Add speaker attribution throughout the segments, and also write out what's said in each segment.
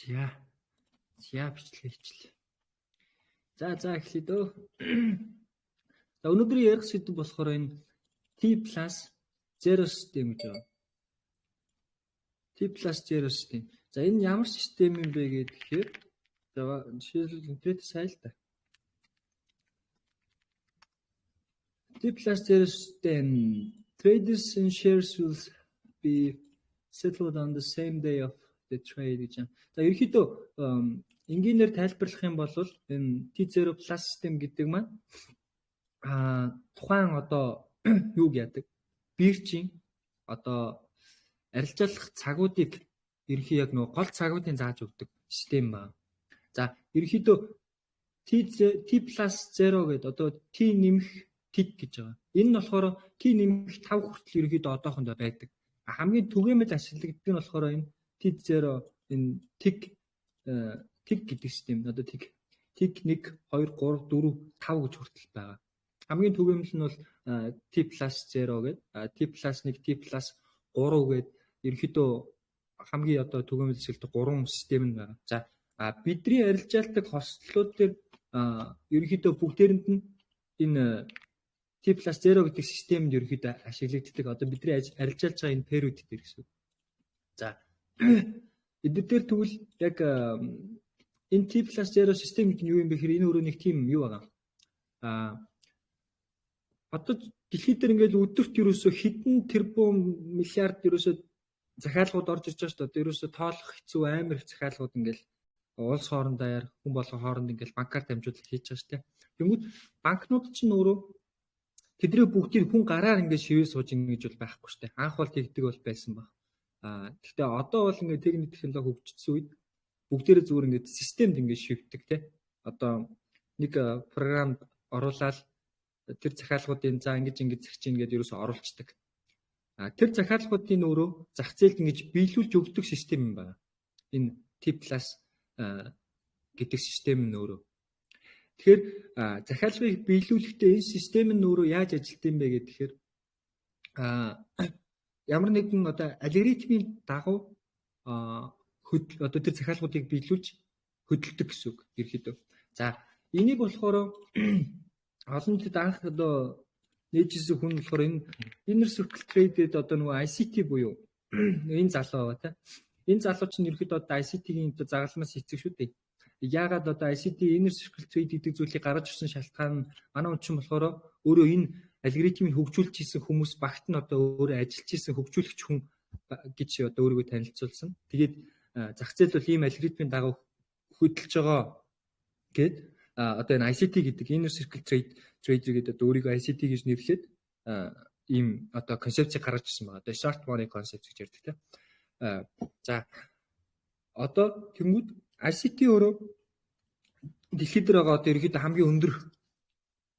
Speaker 1: За. За, бичлэг хийчлээ. За за, эхлэе дөө. За, өнөөдрийн ярих сэдэв болохоор энэ T+0 систем гэж байна. T+0 систем. За, энэ ямар систем юм бэ гэхээр, за, жишээлбэл, интернет сайн л да. T+0 system: traders and shares will be settled on the same day of the trade гэж байна. За, ерөнхийдөө энгийнээр тайлбарлах юм бол энэ T0 plus систем гэдэг маань тухайн одоо юуг яадаг? Биржийн одоо арилжаалах цагуудыг ерөнхий яг нөгөө гол цагуудын зааж өгдөг систем байна. За, ерөнхийдөө T+0 гэдэг одоо T нэмэх тэг гэж байгаа. Энэ нь болохоор T нэмэх 5 хүртэл ерөнхийдөө одоохондоо байдаг. Хамгийн түгээмэл ашиглагддаг нь болохоор энэ T0, энэ тэг тэг гэдэг систем. Одоо тэг тэг 1 2 3 4 5 гэж хүртэл байгаа. Хамгийн түгээмэл нь бол T+0 гэдэг, T+1, T+3 гэдэг ерөнхийдөө хамгийн одоо түгээмэл ашигладаг гурван систем нь байгаа. За, бидний арилжаалдаг хослолууд дээр ерөнхийдөө бүгдээрэнд нь энэ T+0 гэдэг системд ерөнхийдөө ашиглагддаг. Одоо бидний арилжаалж байгаа энэ pair үүд дээр гэсэн үг. За, эдгээр дээр тэгвэл яг энэ T+0 систем гэдэг нь юу юм бэ гэхээр энэ өөрөө нэг тийм юу байгаа. Одоо дэлхий дээр ингээл өдөрт ерөөсөө хэдэн тэрбум миллиард ерөөсөө захиалгууд орж ирж байгаа шүү дээ. Одоо ерөөсөө тоолох хэцүү амар их захиалгууд ингээл улс хоорондоо даяар, хүн болгон хооронд ингээл банкар дамжуулалт хийж байгаа шүү дээ. Тэнгүүд банкнууд чинь өөрөө тэдний бүгдийг хүн гараар ингээд шивээ сууж ийн гэж бол байхгүй шүү дээ. Анх бол тэгдэг бол байсан баг. Гэхдээ одоо бол ингээд техник технологи хөгжсөн үед бүгдээрээ зүгээр ингээд системд ингээд шивдэг те. Одоо нэг програмд оруулаад тэр захиалгуудын за ингэж ингэж зах чинь ингээд ерөөсөө оруулцдаг. Тэр захиалгуудын өөрөө зах зээлд ингэж биелүүлж өгдөг систем юм байна. Энэ T+ гэдэг систем нь өөрөө. Тэгэхээр захиалгыг биелүүлэхдээ энэ систем нь өөрөө яаж ажилт юм бэ гэхээр ямар нэгэн одоо алгоритмын дагуу одоо тэр захиалгуудыг биелүүлж хөдөлдөг гэсэн үг ерөөхдөө. За, энийг болохоор олон нийтэд анх одоо нээжсэн хүн болохоор энэ Inner Circle Trade-д одоо нөгөө ICT буюу энэ залуу байгаа тийм. Энэ залуу чинь ерөөхдөө одоо ICT-ийн одоо загалмаас эцэг шүү дээ. Яагаад одоо ICT, Inner Circle Trade гэдэг зүйлийг гаргаж ирсэн шалтгаан нь манай хүн чинь болохоор өөрөө энэ алгоритмыг хөгжүүлж исэн хүмүүс багт нь одоо өөрөө ажиллаж исэн хөгжүүлэгч хүн гэж одоо өөрийгөө танилцуулсан. Тэгээд зах зээл бол ийм алгоритмын дагуу хөдөлж байгаа гэд одоо энэ ICT гэдэг, Inner Circle Trade Trader гэдэг, одоо өөрийгөө ICT гэж нэрлээд ийм одоо концепцийг гаргаж ирсэн байгаа. Одоо smart money concept гэж ярьдаг тийм. За, одоо тэнгүүд ICT өөрөө дэлхийд дээр байгаа одоо ерөнхийдөө хамгийн өндөр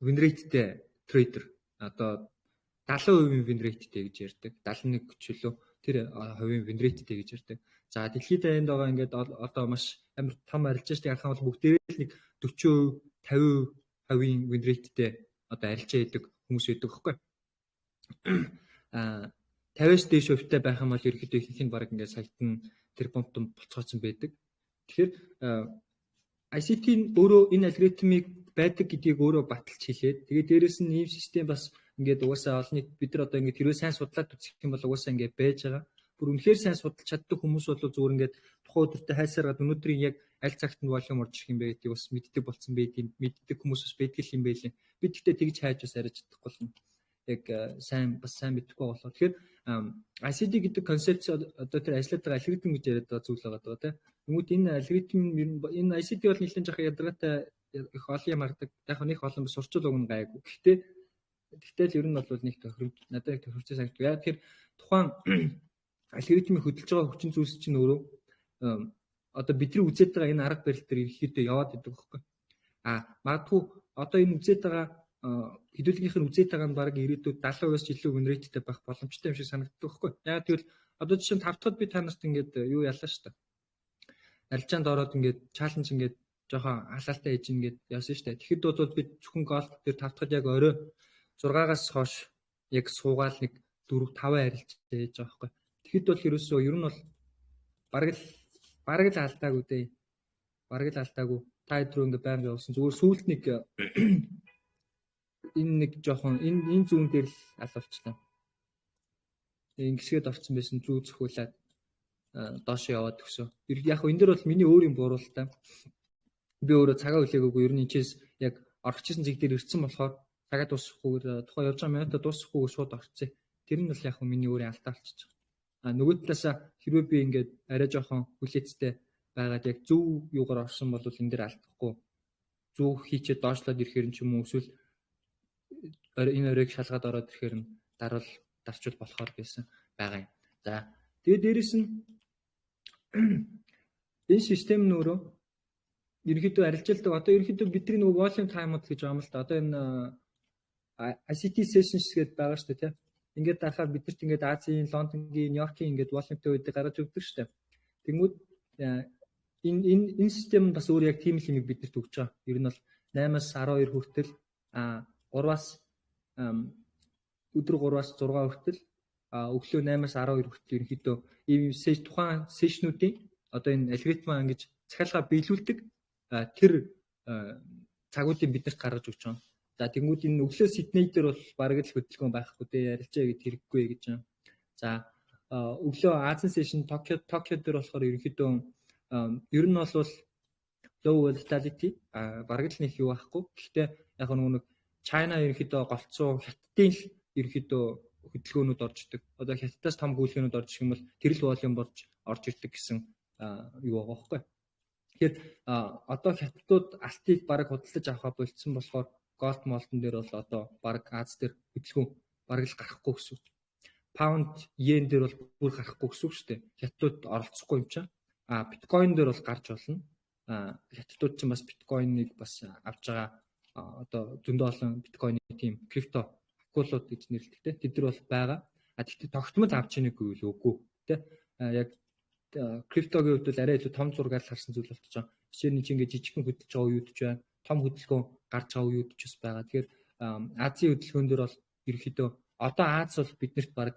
Speaker 1: win rate-тэй trader, одоо 70% win rate-тэй гэж ярьдаг. 71 ч үлээ тэр хувийн win rate-тэй гэж ярьдаг. За, дэлхийд даянд байгаа ингээд одоо маш амар том арилжаач ярих юм бол бүгдээрээ л нэг 40%, 50% хувийн win rate-тэй одоо арилжаа хийдэг хүмүүс байдаг байхгүй. 50-аас дээш хувьтай байх юм бол ерөнхийдөө ихэнх нь баг ингээд саятан тэр пунктон болцооцсон байдаг. Тэгэхээр ICT нь өөрөө энэ алгоритмыг байдаг гэдгийг өөрөө баталж хэлээд, тэгээд дээрэс нь ийм систем бас ингээд угаасаа олон нийт бид нар одоо ингээд хэрвээ сайн судлаад үзэх юм бол угаасаа ингээд байж байгаа. Бүр үнэхээр сайн судалж чаддаг хүмүүс бол зүгээр ингээд тухайн өдөртөө хайсаар гад өнөөдрийн яг аль цагт нь volume орж ирэх юм бэ гэдгийг бас мэддэг болсон байдгийг, мэддэг хүмүүс бас байдаг юм байлээ. Би тэгтээ тэгж хайж бас арай чадахгүй болно. Яг сайн бас сайн мэдэхгүй болохоор. Тэгэхээр ICT гэдэг концепц одоо тэр ажиллаад байгаа алгоритм гэж яриад байгаа зүйл байгаа даа, тийм. Тэнгүүд энэ алгоритм, энэ ICT бол нэлээд жоох ядаргаатай, их олон юм хардаг. Яг нэг олон бас сурчвал уг нь гайгүй. Гэхдээ тэгтэл ер нь бол нэг тохиромж, надад их тохиромжтой санагдав. Яг тэр тухайн алгоритмыг хөдөлж байгаа хүчин зүйлс чинь өөрөө одоо бидний үзээд байгаа энэ арга барил дээр ерөнхийдөө яваад идэг байхгүй. Магадгүй одоо энэ үзээд байгаа хэдүүлгийнх нь үзээд байгаа нь баг ирээдүйд 70%-аас ч илүү win rate-тэй байх боломжтой юм шиг санагддаг байхгүй. Яг тэгвэл одоо жишээ нь тав дахьд би та нарт ингээд юу яллаа шүү дээ. Арилжаанд ороод ингээд challenge ингээд жоохон халаалтай хийж ингээд яасан шүү дээ. Тэгэхэд бол би зөвхөн gold дээр тав дахьд яг орой 6-аас хойш яг суугаал нэг 4 5 арилж хийж байгаа байхгүй. Тэгэхэд бол ерөөсөө ер нь бол бараг л Бараг л алдаагүй дээ. Бараг л алдаагүй. Та хэд рүү ингээ байнга явуулсан. Зүгээр сүүлд нэг энэ нэг жоохон энэ зүүн дээр л алуулчлаа. Ингэсгээд орсон байсан, зүү зөхүүлээд доош яваад өгсөн. Яг энэ дээр бол миний өөр юм буруултай. Би өөрөө цагаа хүлээгөөгүй, ер нь энэчээс яг орчихсон зэг дээр ирсэн болохоор цагаа дуусгахгүйгээр, тухайн явж байгаа минутаа дуусгахгүйгээр шууд орцсон. Тэр нь бол яг миний өөрийн алдаа болчихж байгаа. А нөгөө талаасаа хэрвээ би ингээд арай жоохон хүлээцтэй байгаад яг зөв юугаар орсон бол энэ дээр алдахгүй, зөв хийчээд доошлоод ирэхээр нь ч юм уу, эсвэл энэ оройг шалгаад ороод ирэхээр нь дарвал дарчвал болохоор байсан байгаа юм. За, тэгээд дээрэс нь энэ систем нь өөрөө ерөнхийдөө арилжаалдаг. Одоо ерөнхийдөө бидний нөгөө volume time model гэж байгаа юм л да. Одоо энэ ICT sessions гэдээ байгаа шүү дээ, тийм. Ингээд дарахаар биднэрт ингээд Азийн, Лондонгийн, Нью-Йоркийн ингээд volume-тай үедээ гаргаж өгдөг шүү дээ. Тэнгүүд энэ систем нь бас өөр яг тийм л юмыг биднэрт өгч байгаа. Ер нь бол 8-аас 12 хүртэл, 3-аас өдөр 3-аас 6 хүртэл, өглөө 8-аас 12 хүртэл ерөнхийдөө ийм тухайн session үүдийн одоо энэ алгоритмаа ингэж захиалга биелүүлдэг тэр цагуудыг биднэрт гаргаж өгч байгаа. За, тэнгүүд энэ өглөө Сидней дээр бол бараг л хөдөлгөөн байхгүй дээ, арилжаа гэд хэрэггүй гэж байна. За, өглөө Азийн session Токио дээр болохоор ерөнхийдөө ер нь бол low volatility, бараг л нэг юу байхгүй. Гэхдээ яг нэг China ерөнхийдөө голцоо Хятадын л ерөнхийдөө хөдөлгөөнүүд орж ирдэг. Одоо Хятадаас том гүйлгээнүүд орж ирэх юм бол тэр л volume болж орж ирдэг гэсэн юу байгаа байхгүй. Тэгэхээр одоо Хятадууд алтыг бараг худалдаж авахаа болцсон болохоор gold молдон дээр бол одоо бараг Аз дээр хөдөлгөөн бараг л гарахгүй гэсэн. Pound yen дээр бол бүр гарахгүй гэсэн үг шүү дээ. Хятадууд оролцохгүй юм чинь. А биткойн дээр бол гарч болно. А хятадууд ч бас биткойныг бас авч байгаа, одоо зөндөө олон биткойны тийм крипто акулууд гэж нэрлэдэг те. Тэд нар бол байгаа. А тэгтээ тогтмол авч ийнэг гэвэл үгүй те. Яг криптогийн хувьд бол арай илүү том зургаар харсан зүйл болчихж байгаа. Жишээ нь чи ингээд жижигхэн хөдөлж байгаа үеүд ч байна. Том хөдөлгөөн гарч байгаа үеүд ч бас байгаа. Тэгэхээр Азийн хөдөлгөөн дээр бол ерөнхийдөө одоо Аз бол биднэрт баг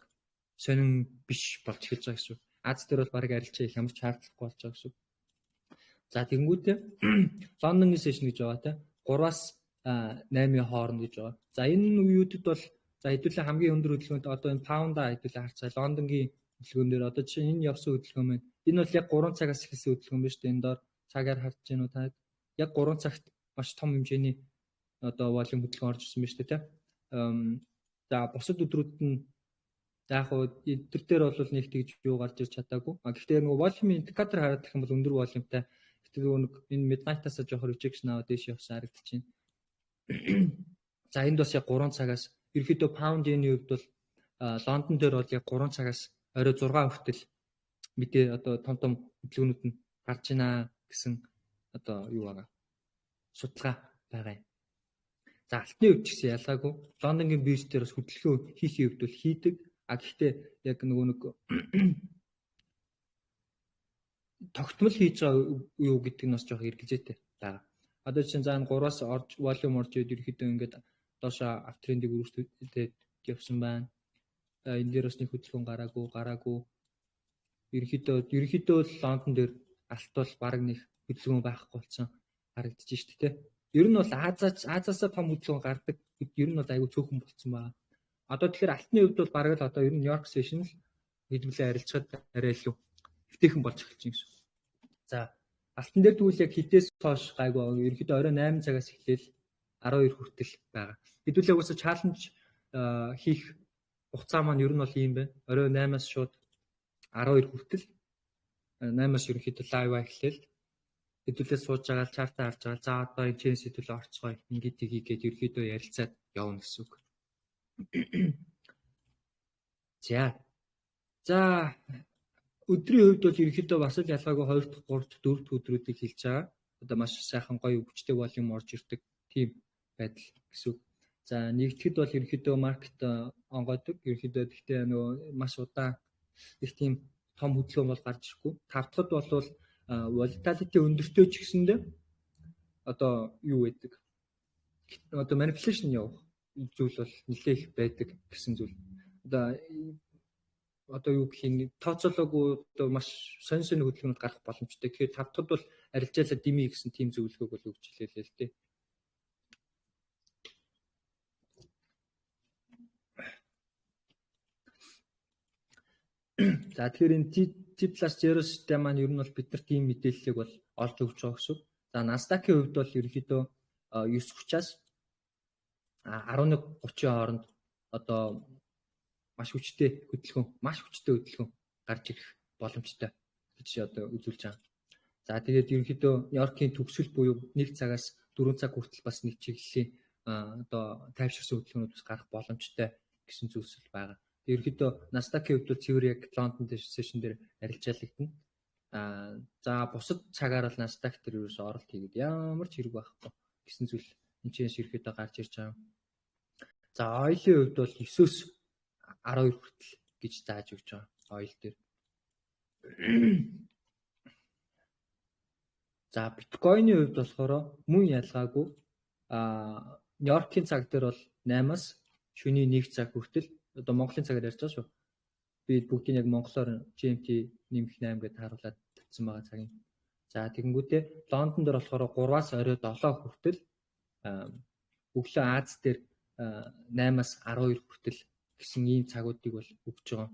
Speaker 1: сонин биш болж эхэлж байгаа гэсэн. Аз дээр бол баг арилжаа их ямар ч шаардлагагүй болж байгаа гэсэн. За, тэгэнгүүтээ Лондонгийн session гэж байгаа те. 3-аас 8-ын хооронд гэж байгаа. За, энэ үеүүдэд бол, за, хэдүүлээ хамгийн өндөр хөдөлгөөнт одоо энэ паунда хэдүүлээ харцгаа. Лондонгийн хөдөлгөөн дээр одоо жишээ энэ явсан хөдөлгөөн маань, энэ бол яг 3 цагаас эхэлсэн хөдөлгөөн биш үү? Энэ доор цагаар харж гинүү та? Яг 3 цагт маш том хэмжээний одоо volume хөдөлгөөн орж ирсэн байна шүү дээ, тийм. За, бусад өдрүүд нь за яг хуу эдгээр дээр бол нэг тэгж юу гарч ирж чадаагүй. А гэхдээ нөгөө volume индикатор хараад гэх юм бол өндөр volume тай. Гэхдээ нөгөө нэг энэ midnight-аас жоохон rejection аваад дээш явсан харагдаж байна. За, энд бас яг 3 цагаас ерөөхдөө pound yen-ийн хувьд бол Лондон дээр бол яг 3 цагаас орой 6 хүртэл мэдээ одоо том том хөдөлгөөнүүд нь гарч ийна гэсэн одоо юу байгаа, судалгаа байгаа юм. За, алтны хувьд ч гэсэн ялгаагүй Лондонгийн бирж дээр бас хөдөлгөөн хийхийн хувьд бол хийдэг. А гэхдээ яг нөгөө нэг тогтмол хийж байгаа юу гэдэг нь бас жоох эргэлзээтэй байгаа. Одоо чинь за энэ 3-аас орж volume орж ирээд ерөөхдөө ингээд доошо uptrend ийг үргэлжлүүлээд явсан байна. Энэ дээр бас нэг хөдөлгөөн гараагүй. Ерөнхийдөө л Лондон дээр алт бол бараг нэг хөдөлгөөн байхгүй болсон харагдаж шүү дээ. Ер нь бол Азиасаа том хөдөлгөөн гардаг. Ер нь бол айгүй цөөхөн болцсон байна. Одоо тэгэхээр алтны хувьд бол бараг л одоо ер нь Нью-Йорк session л хэдүүлээ арилжахад арай илүү эвтэйхэн болж эхэлж байна гэсэн. За, алтан дээр тэгвэл яг хитээс хойш гайгүй, ерөнхийдөө орой 8 цагаас эхлээл 12 хүртэл байгаа. Хэдүүлээ угаасаа challenge хийх хугацаа маань ер нь бол ийм байна. Орой 8-аас шууд 12 хүртэл, 8-аас ерөнхийдөө live эхлээл хэдүүлээ сууж байгаа л chart аа харж байгаа. За, одоо энэ chance хэдүүлээ орцгоё. Ингээд тгийгээд ерөнхийдөө ярилцаад явна гэсэн үг. За. За, өдрийн хувьд бол ерөнхийдөө бас л ялгаагүй 2 дахь, 3 дахь, 4 дахь өдрүүдийг хэлж байгаа. Одоо маш сайхан гоё хүчтэй volume орж ирдэг тийм байдал гэсэн үг. За, нэгтгэд бол ерөнхийдөө market онгойдог. Ерөнхийдөө гэхдээ нөгөө маш удаан их тийм том хөдөлгөөн бол гарч ирэхгүй. Тав дахьд бол volatility өндөртэй ч гэсэндээ одоо юу байдаг? Одоо manipulation явах зүйл бол нэлээ их байдаг гэсэн зүйл. Одоо одоо юу гэх юм, тооцоолоогүй одоо маш сонь сонь хөдөлгөөнүүд гарах боломжтой. Тэгэхээр 5 дахьд бол арилжаалаа дэмий гэсэн тийм зөвлөгөөг бол өгч хэлээ л дээ. За, тэгэхээр энэ T+0 систем маань ер нь бол бид нарт ийм мэдээллийг бол олж өгч байгаа гэсэн. За, Nasdaq-ийн хувьд бол ерөнхийдөө 9:30-аас 11:30-ын хооронд одоо маш хүчтэй хөдөлгөөн, маш хүчтэй хөдөлгөөн гарч ирэх боломжтой гэж одоо үзүүлж байгаа. За, тэгээд ерөнхийдөө Нью-Йоркийн төгсгөл буюу 1 цагаас 4 цаг хүртэл бас нэг чиглэлийн одоо тайвширсан хөдөлгөөнүүд бас гарах боломжтой гэсэн зүйлс байгаа. Ерөнхийдөө Nasdaq-ийн хувьд бол цэвэр яг Лондон session дээр арилжаалагдана. За, бусад цагаар бол Nasdaq дээр ерөөсөө оролт хийгээд ямар ч хэрэг байхгүй гэсэн зүйл энэ ч ерөнхийдөө гарч ирж байгаа. За, oil-ийн хувьд бол 9-өөс 12 хүртэл гэж зааж өгч байгаа oil дээр. За, биткойны хувьд болохоор мөн ялгаагүй Нью-Йоркийн цаг дээр бол 8-аас шөнийн 1 цаг хүртэл, одоо Монголын цагаар ярьж байгаа шүү. Би бүгдийг яг монголоор GMT нэмэх 8 гэдээ тааруулаад татсан байгаа цагийн. За, тэгэнгүүтээ Лондон дээр болохоор 3-аас орой 7 хүртэл, өглөө Ази дээр 8-аас 12 хүртэл гэсэн ийм цагуудыг бол өгч байгаа.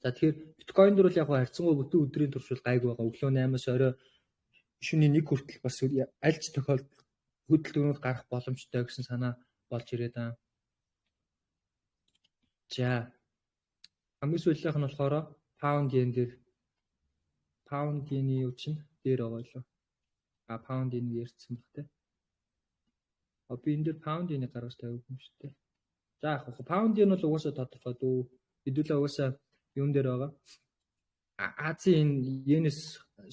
Speaker 1: За, тэгэхээр биткойн дээр бол яг харьцангуй бүтэн өдрийн турш бол гайгүй байгаа. Өглөө 8-аас орой шөнийн 1 хүртэл бас аль ч тохиолдолд хөдөлгөөнүүд гарах боломжтой гэсэн санаа болж ирээд байгаа. За, хамгийн сүүлийнх нь болохоор pound yen дээр, pound yen-ий юу чинь дээр байгаа лөө. Pound yen-ийг ярьсан баг те. Би энэ дээр pound yen-ийг гаргаж тавиагүй юм шүү дээ. За, яг хөө pound yen бол угаасаа тодорхой дүү. Хэдүүлээ угаасаа юун дээр байгаа. Азийн энэ йенээс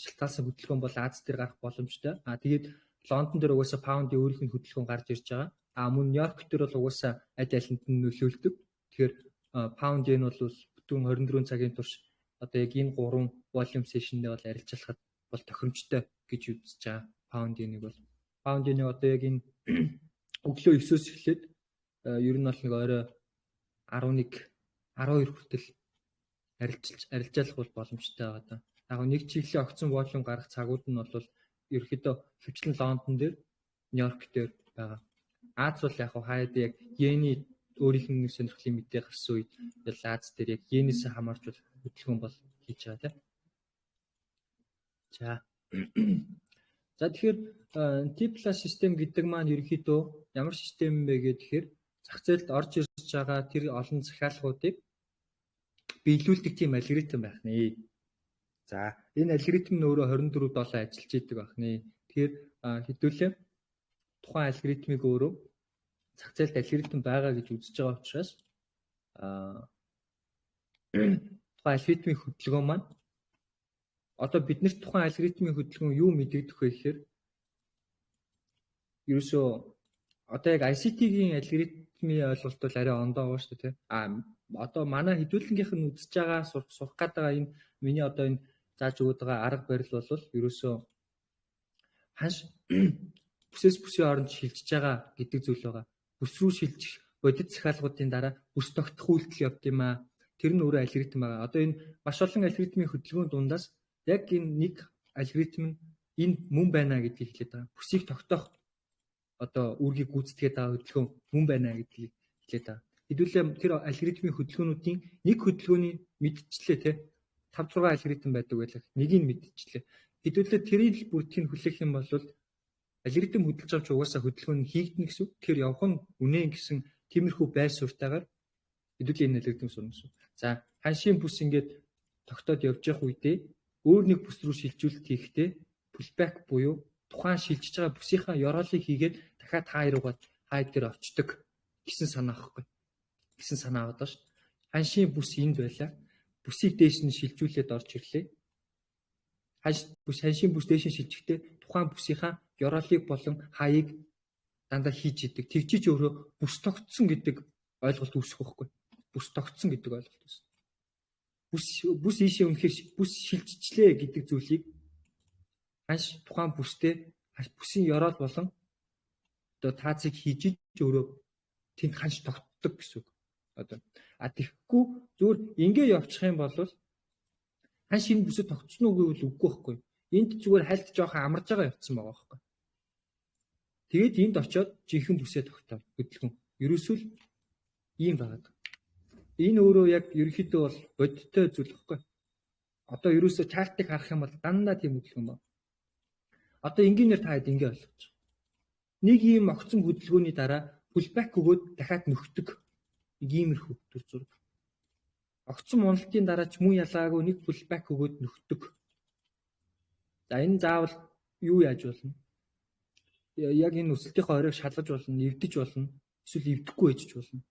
Speaker 1: шалтгаалсан хөдөлгөөн бол Ази дээр гарах боломжтой. Тэгээд Лондон дээр угаасаа pound-ийн өөрийнх нь хөдөлгөөн гарч ирж байгаа. Мөн Нью-Йорк дээр бол угаасаа аль алинд нь нөлөөлдөг. Тэгэхээр pound yen бол бүтэн 24 цагийн турш одоо яг энэ гурван volume session-д бол арилжаалахад бол тохиромжтой гэж үзэж байгаа. Pound yen-ийг бол pound yen-ийг одоо яг энэ өглөө 9-өөс эхлээд ер нь бол нэг орой 11 12 хүртэл арилжаалах бол боломжтой байгаа даа. Яг нэг чиглэлийн огцон volume гарах цагууд нь бол ерөнхийдөө хөвчлэн Лондон дээр, Нью-Йорк дээр байгаа. Ази бол яг хаяад яг йений өөрийнх нь сонирхлын мэдээ гарсан үед Ази дээр яг йенээс хамаарч бол хөдөлгөөн бол хийж байгаа тийм. За. За, тэгэхээр T+ систем гэдэг маань ерөнхийдөө ямар систем бэ гэхээр зах зээлд орж ирж байгаа тэр олон захиалгуудыг биелүүлдэг тийм алгоритм байх нэ. За, энэ алгоритм нь өөрөө 24/7 ажиллаж идэг байх нэ. Тэгэхээр хэдүүлээ тухайн алгоритмыг өөрөө зах зээлд алгоритм байгаа гэж үзэж байгаа учраас тухайн алгоритмын хөдөлгөөн маань одоо биднэрт тухайн алгоритмын хөдөлгөөн юу мэдэгдэх вэ гэхээр ерөөсөө одоо яг ICT-гийн алгоритмын ойлголт бол арай ондоо байгаа шүү дээ, тийм. Одоо манай хэдүүлэнгийнх нь үзэж байгаа, сурах гээд байгаа энэ миний одоо энэ зааж өгöd байгаа арга барил бол ерөөсөө ханш бүсээс бүсийн хооронд шилжиж байгаа гэдэг зүйл байгаа. Бүс рүү шилжих бодит захиалгуудын дараа бүс тогтох үйлдэл явд юм аа. Тэр нь өөрөө алгоритм байгаа. Одоо энэ маш олон алгоритмын хөдөлгөөн дундаас яг энэ нэг алгоритм нь энэ мөн байна гэдгийг хэлээд байгаа. Бүсийг тогтоох одоо үүргийг гүйцэтгээд байгаа хөдөлгөөн мөн байна гэдгийг хэлээд байгаа. Хэдүүлээ тэр алгоритмын хөдөлгөөнүүдийн нэг хөдөлгөөний мэдчихлээ те. 5 6 алгоритм байдаг байлаа. Нэгийг мэдчихлээ. Хэдүүлээ тэрийг л бүрдгийг хүлээх юм бол алгоритм хөдөлж авч угаасаа хөдөлгөөн нь хийгдэнэ гэсэн. Тэгэхээр явах нь үнэ гэсэн тиймэрхүү байр суурьтайгаар хэдүүлээ энэ алгоритм сурна гэсэн. За, ханшийн бүс ингээд тогтоод явж явах үедээ өөр нэг бүс рүү шилжүүлэлт хийхдээ pullback буюу тухайн шилжиж байгаа бүсийнхаа ёроолыг хийгээд дахиад хай руугаа, хай дээр очдог гэсэн санаа байхгүй гэсэн санаа аваад шүү дээ. Ханшийн бүс энд байлаа. Бүсийг дээш нь шилжүүлээд орж ирлээ. Ханшийн бүс дээш нь шилжихдээ тухайн бүсийнхаа ёроолыг болон хаяыг дандаа хийж идэг. Тэгжиж өөрөө бүс тогтсон гэдэг ойлголт үүсэх байхгүй. Бүс тогтсон гэдэг ойлголт үүснэ. Бүс ийшээ үнэхээр бүс шилжчихлээ гэдэг зүйлийг ханш тухайн бүстэй бүсийн ёроол болон одоо таазыг хийж өөрөө тэнд ханш тогтдог гэсэн үг. Одоо тэгэхгүй зүгээр ингээ явчих юм бол ханш энэ бүсэд тогтсон уу гэвэл үгүй байхгүй. Энд зүгээр хальт жоохон амарж байгаа явцсан байгаа байхгүй. Тэгээд энд очиод жинхэнэ бүсээ тогтоо хөдөлгөөн. Ерөөсөө л ийм байгаад. Энэ өөрөө яг ерөнхийдөө бол бодиттой зүйл байхгүй. Одоо ерөөсөө chart ыг харах юм бол дандаа тийм хөдөлгөөн байна. Одоо энгийнээр та хэд ингэ ойлгож байгаа. Нэг ийм огцом хөдөлгөөний дараа pullback өгөөд дахиад нөхдөг. Нэг иймэрхүү төр зураг. Огцом уналтын дараа ч мөн ялгаагүй нэг pullback өгөөд нөхдөг. За энэ заавал юу яаж болно? Яг энэ өсөлтийнхөө оройг шалгаж болно, эвдэж болно, эсвэл эвдэхгүй байж болно.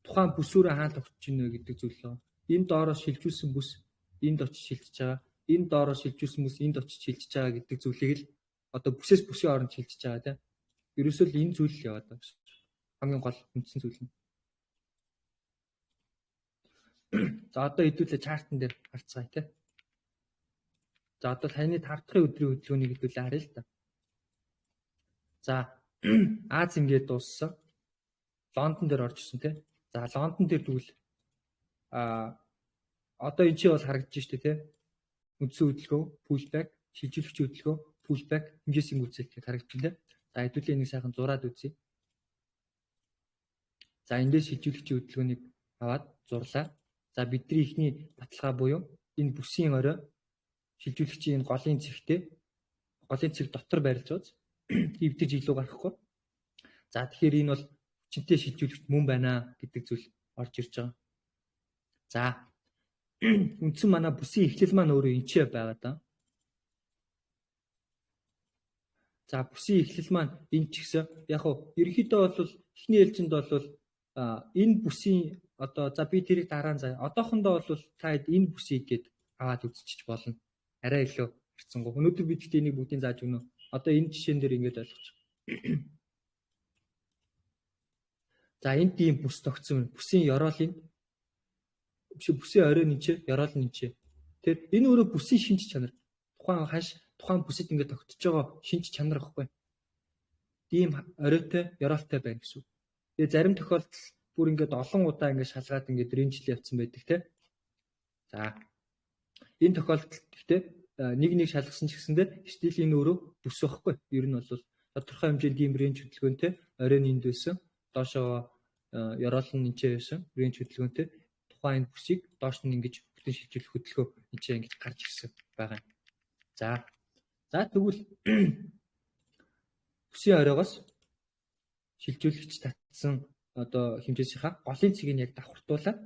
Speaker 1: Тухайн бүсүүрээ хаана тогтож ийнэ гэдэг зүйл лөө. Энэ доороо шилжүүлсэн бүс энд очиж шилжиж байгаа. Энэ доороо шилжүүлсэн бүс энд очиж шилжиж байгаа гэдэг зүйлийг л одоо бүсээс бүсийн хооронд шилжиж байгаа тийм. Ерөөсөө л энэ зүйл л яваад байгаа гэсэн. Хамгийн гол үндсэн зүйл нь. За одоо хэдүүлээ chart ан дээр харцгаая тийм. За одоо таны 5 дахь өдрийн хөдөлгөөнийг хэдүүлээ харъя л та. За Аз ингээд дууссан. Лондон дээр орж ирсэн тийм. За Лондон дээр тэгвэл одоо энэ чи бол харагдаж штэ тийм. Үндсэн хөдөлгөөн, pullback, шилжүүлэгч хөдөлгөөн, pullback, хэмжээсийн гүйцэлт харагдаж байна тийм. За хэдүүлээ энийг сайхан зураад үзье. За эндээс шилжүүлэгчийн хөдөлгөөнийг аваад зурлаа. За бидний эхний баталгаа буюу энэ бүсийн орой шилжүүлэгчийн энэ голын цэгтээ голын цэг дотор байрлаж байгаа. Эвдэж илүү гарахгүй. За тэгэхээр энэ бол хүчинтэй шилжүүлэгч мөн байна гэдэг зүйл орж ирж байгаа. За үндсэн манай бүсийн эхлэл маань өөрөө энэ ч байгаа даа. За бүсийн эхлэл маань энэ ч гэсэн яг хуу ерөнхийдөө бол эхний ээлжинд бол энэ бүсийн одоо за би тэрийг дараа нь заяа. Одоохондоо бол та энэ бүсийг гээд аваад үзчих болно. Арай илүү харцсангүй. Өнөөдөр би гэхдээ энийг бүгдийг зааж өгнө. Одоо энэ жишээн дээр ингэж ойлгож байгаа. За энд ийм бүс тогтсон. Бүсийн ёроолын биш бүсийн оройн энэ ч ёроол нь энэ ч. Тэгэхээр энэ өөрөө бүсийн шинж чанар. Тухайн ханш тухайн бүсэд ингээд тогтож байгаа шинж чанар байхгүй. Тийм оройтой ёроолтой байна гэсэн үг. Тэгээ зарим тохиолдолд бүр ингээд олон удаа ингээд шалгаад ингээд range лээ явцсан байдаг те. За энэ тохиолдолд гэхдээ нэг нэг шалгасан ч гэсэндээ still энэ өөрөө бүс байхгүй. Ер нь бол тодорхой хэмжээнд ийм range хөдөлгөөнтэй оройн энд байсан. Доошоо ёроол нь энэ байсан. Range хөдөлгөөнтэй тухайн энэ бүсийг доош нь ингэж бүтэн шилжүүлэх хөдөлгөөн энэ ч ингэж гарч ирсэн байгаа юм. За. За тэгвэл бүсийн оройгоос шилжүүлэгч татсан одоо хэмжээсийнхаа голын цэгийг яг давхартуулаад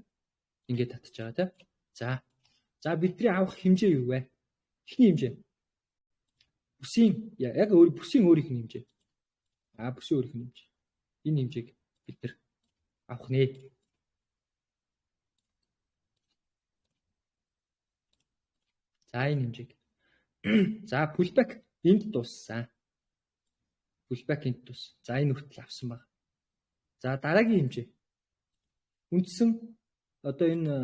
Speaker 1: ингээд татж байгаа тийм. За. За бидний авах хэмжээ юу вэ? Эхний хэмжээ. Бүсийн яг өөр бүсийн өөрийнх нь хэмжээ. Бүсийн өөрийнх нь хэмжээ. Энэ хэмжээг бид нар авах нэ. За энэ хэмжээг. За pullback энд дууссан. Pullback энд дуус. За энэ хүртэл авсан байна. За дараагийн хэмжээ. Үндсэн одоо энэ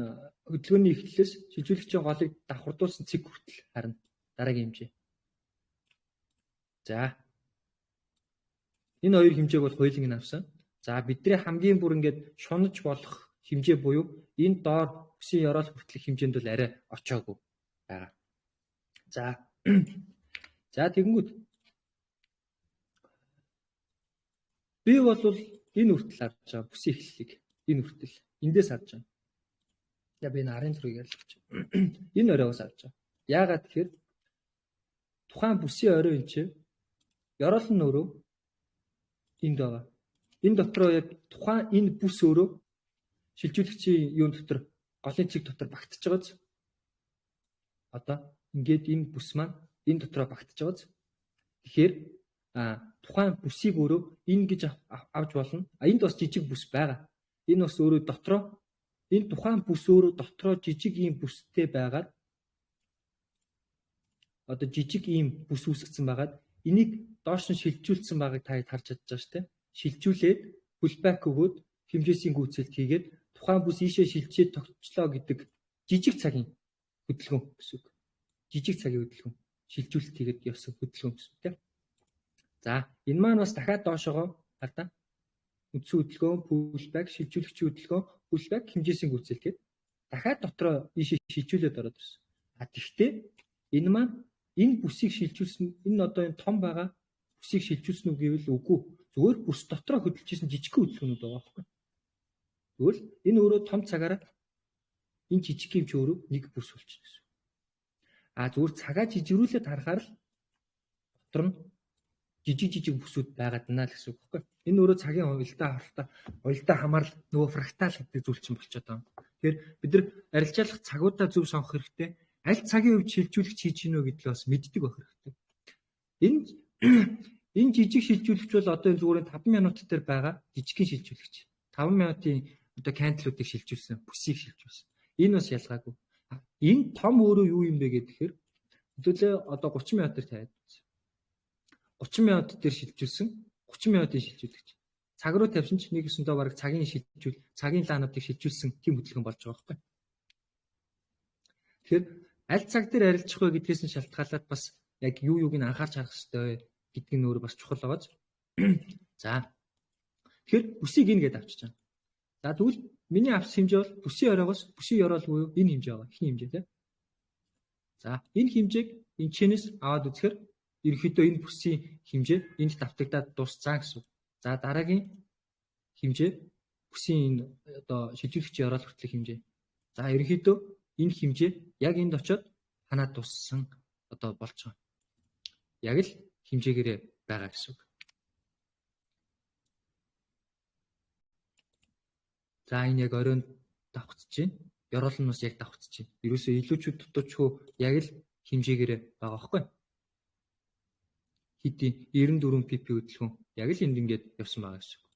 Speaker 1: хөдөлгөөний эхлэлээс шилжүүлэгчийн голыг давхардуулсан цэг хүртэл харна. Дараагийн хэмжээ. За. Энэ хоёр хэмжээг бол хоёуланг нь авсан. За бидний хамгийн бүр ингээд шунаж болох хэмжээ буюу энэ доор бүсийн ёроол хүртэлх хэмжээнд бол арай очоогүй байгаа. За. За тэгэнгүүт би бол энэ хүртэл авч байгаа бүсийн эхлэлийг энэ хүртэл эндээс авч байгаа. Я би энэ арын зургийг ялгаж. Энэ оройгоос авч байгаа. Яагаад тэгэхээр тухайн бүсийн орой энэ чинь ёроол нь өөрөө энд байгаа. Энэ дотроо яг тухайн энэ бүс өөрөө шилжүүлэгчийн юун дотор голын цэг дотор багтж байгааз. Одоо ингээд энэ бүс маань энэ дотроо багтж байгааз. Тэгэхээр тухайн бүсийг өөрөө энэ гэж авч болно. Энд бас жижиг бүс байгаа. Энэ бас өөрөө дотроо энэ тухайн бүс өөрөө дотроо жижиг ийм бүстэй байгаад одоо жижиг ийм бүс үүсгэсэн байгаад энийг доош нь шилжүүлсэн байгааг та харж чадж байгаа шүү дээ. Шилжүүлээд pullback өгөөд хэмжээсийн гүйцэлт хийгээд тухайн бүс ийшээ шилжээд тогтчлоо гэдэг жижиг цагийн хөдөлгөөн гэсэн үг. Жижиг цагийн хөдөлгөөн. Шилжүүлэлт хийгээд явсан хөдөлгөөн гэсэн үг тийм. За энэ маань бас дахиад доошогоо хардаа. Үндсэн хөдөлгөөн, pullback, шилжүүлэгчийн хөдөлгөөн, pullback, хэмжээсийн гүйцэл гээд дахиад дотроо ийшээ шилжүүлээд ороод ирсэн. А тэгвэл энэ маань энэ бүсийг шилжүүлсэн, энэ одоо энэ том байгаа бүсийг шилжүүлсэн үү гэвэл үгүй. Зүгээр бүс дотроо хөдөлж исэн жижигхэн хөдөлгөөнүүд байгаа байхгүй. Тэгвэл энэ өөрөө том цагаараа энэ жижиг юм чи өөрөө нэг бүс болчихно гэсэн. А зүгээр цагаа жижигрүүлээд харахаар л дотор нь жижиг жижиг бүсүүд байгаад байна л гэсэн үг байхгүй. Энэ өөрөө цагийн уялдаа хамаарал нөгөө фрактал гэдэг зүйл чинь болчиход байгаа. Тэгэхээр бид нар арилжаалах цагуудаа зөв сонгох хэрэгтэй. Аль цагийн үед шилжүүлэгч хийж гинэ вэ гэдгийг бас мэддэг байх хэрэгтэй. Энэ жижиг шилжүүлэгч бол одоо энэ зүгээр 5 минут дээр байгаа жижигхэн шилжүүлэгч. 5 минутын одоо candle уудыг шилжүүлсэн, бүсийг шилжүүлсэн. Энэ бас ялгаагүй. Энэ том өөрөө юу юм бэ гэхээр хэдүүлээ одоо 30 минут дээр тавиад үзье. 30 минут дээр шилжүүлсэн 30 минутын шилжүүлэгч. Цаг руу тавьсан ч нэг өсөндөө бараг цагийн шилжүүл, цагийн лаануудыг шилжүүлсэн тийм хөдөлгөөн болж байгаа байхгүй. Тэгэхээр аль цаг дээр арилжах вэ гэдгээс нь шалтгаалаад бас яг юу юуг нь анхаарч харах хэрэгтэй вэ гэдг нь өөрөө бас чухал байгааз. За. Тэгэхээр бүсийг ин гэдээ авчиж байгаа. За, тэгвэл миний авсан хэмжээ бол бүсийн оройгоос бүсийн ёроол буюу энэ хэмжээ байгаа. Эхний хэмжээ тийм. За, энэ хэмжээг энэ чэнэс аваад үзэхээр ерөнхийдөө энэ бүсийн хэмжээ энд давтагдаад дуусцаа гэсэн. За, дараагийн хэмжээ бүсийн энэ одоо шилжүүлэгчийн ёроол хүртэлх хэмжээ. За, ерөнхийдөө энэ хэмжээ яг энд очиод ханаад дууссан одоо болж байгаа. Яг л хэмжээгээрээ байгаа гэсэн үг. За, энэ яг оройн давхцаж байна. Ёроол нь бас яг давхцаж байна. Ерөөсөө илүү ч дутуучгүй яг л хэмжээгээрээ байгаа байхгүй. Хэдий 94 pp хөдөлгөөн яг л энд ингээд явсан байгаа гэсэн үг.